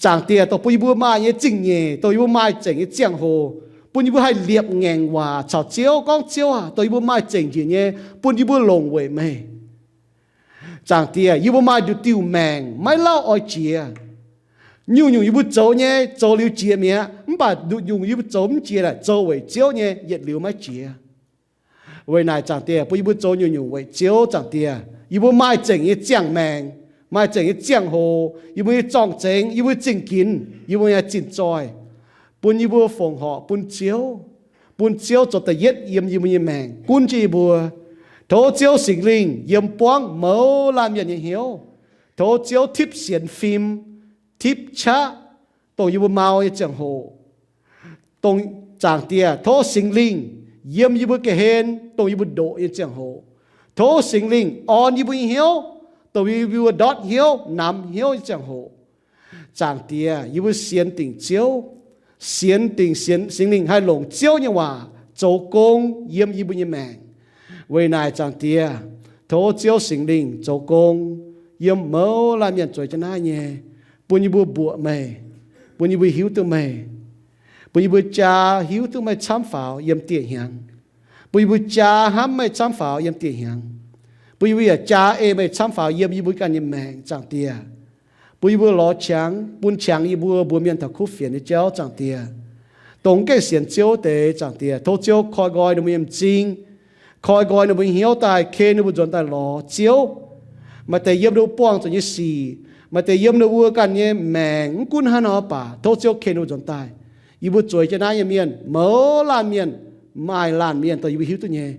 Zaangc Diex, dongh bun yie mbuo maaih nyei zingh nyeic, dongh yie mbuo maaih zengc nyei ziangh hoc, bun yie mbuo haih liepc ngaengc waac caux Ziouv gorngv, Ziouv aac, dongh yie mbuo maaih zengc njiec nyei, bun yie mbuo longc weic meih. Zaangc Diex, yie mbuo maaih nduqc diuh maengc maiv lauh oix jiex. Nyungc-nyungc yie mbuo zoux nyei, zoux liuz jiex mi'aqv. Mv baac nduqc nyungc yie mbuo zoux mv jiex naaic, zoux weic Ziouv nyei, yietc liuz maiv jiex. Weic naaic, Zaangc Diex, bun yie mbuo zoux nyungc-nyungc weic Ziouv. Zaangc Diex, yie mbuo maaih zengc nyei ziangh maengc, maaih zengc nyei ziangh hoc, yie mbuo nyei zorng-zengx, yie mbuo zingh ginx, yie mbuo nyei zinh zoih, bun yie mbuo fongc horc bun Ziouv, bun Ziouv zoux da'yietv yiem yie mbuo nyei maengc gunv jienv yie mbuo. Tov Ziouv Singx Lingh yiem buangv mouz laanh mienh nyei hnyouv. Tov Ziouv tipv sienx fim, tipv qaqv, dongh yie mbuo mau nyei ziangh hoc. Dongh Zaangc Diex, tov Singx Lingh yiem yie mbuo ga'hlen, dongh yie mbuo ndoqc nyei ziangh hoc. Tov Singx Lingh orn yie mbuo nyei hnyouv, dongh yie mbuo ndortv hnyouv, namx hnyouv nyei ziangh hoc. Zaangc Diex, yie mbuo sienx dingc Ziouv, sienx dingc, sienx Singx Lingh haih longc Ziouv nyei waac zoux gong yiem yie mbuo nyei maengc. Weic naaic, Zaangc Diex, tov Ziouv Singx Lingh zoux gong yiem mouz laanh mienh zueiz jienv naaiv nyei, bun yie mbuo mbuoqc meih, bun yie mbuo hiuv duqv meih, bun yie mbuo jaa hiuv duqv meih camv faaux yiem dieh hnyangx, bun yie mbuo jaa hnamv meih camv faaux yiem dieh hnyangx, bun yie mbuo yaac jaa ei meih camv faaux yiem yie mbuo ganh nyei maengc, Zaangc Diex. bun yie mbuo lorz qangx, bun qangx yie mbuo mbuox mienh taux kuv fienx nyei jauv, Zaangc Diex. Dongh mv gaengh sienx Ziouv deix, Zaangc Diex, tov Ziouv koi nqoi ninh mbuo nyei m'zing, koi nqoi ninh mbuo nyei hnyouv daaih, ken ninh mbuo nzuonx daaih lorz Ziouv. Maaih deix yiem ninh mbuo buangh zuqc nyei sic, maaih deix yiem ninh mbuo ganh nyei maengc, mv gunv hnangv haaix nor baac tov Ziouv ken ninh mbuo nzuonx daaih. Yie mbuo zueiz jienv naaiv nyei mienh, mouz laanh mienh, maaih laanh mienh dongh yie mbuo hiuv duqv nyei.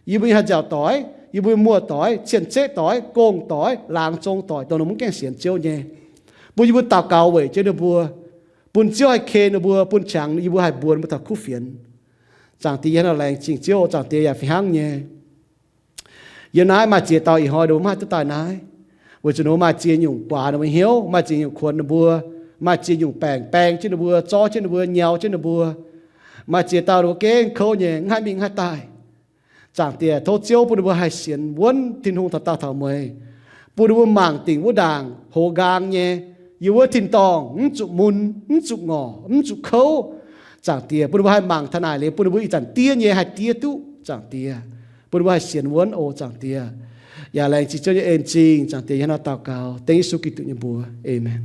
Yie mbuo nyei haih nziaauc doic, yie mbuo nyei muoz-doic, cien-ceqv doic, gong-doic, laangz zong doic, dongh ninh mbuo mv gaengh sienx Ziouv nyei. Bun yie mbuo daux gaux weic jienv ninh mbuo, bun Ziouv haih ken ninh mbuo, bun qangx yie mbuo haih mbuox ninh mbuo taux kuv fienx. Zaangc Diex, yie hnangv nor laengz zingh Ziouv. Zaangc Diex, yaac fih hnangv nyei, yiem naaiv maaih ziex dauh ih hnoi ninh mbuo mv haih duqv daaih naaiv, weic zuqc ninh mbuo maaih ziex nyungc guaax ninh mbuo hnyouv, maaih ziex nyungc kuonx ninh mbuo, maaih ziex nyungc baengc baeng jienv ninh mbuo, zorv jienv ninh mbuo, nyau jienv ninh mbuo. Maaih ziex dauh ninh mbuo gengh kouv nyei, mv haih mingh mv haih daaih. Zaangc Diex, tov Ziouv bun ninh mbuo haih sienx wuonv Tin-Hungh taux daauh taux mueiz, bun ninh mbuo mangc dingc wuov ndaangc hoz nqaang nyei, yiem wuov tin-dorngh mv zuqc mun, mv zuqc ngorc, mv zuqc kouv. Zaangc Diex, bun ninh mbuo haih mangc taux naaic liuz, bun ninh mbuo ih zanc diev nyei haih diev duqv. Zaangc Diex, bun ninh mbuo haih sienx wuonv oc. Zaangc Diex, yaac laengz zingh Ziouv nyei en zingh. Zaangc Diex, yie hnangv nor daux gaux dengv Yesu Giduc nyei mbuox. Aamen.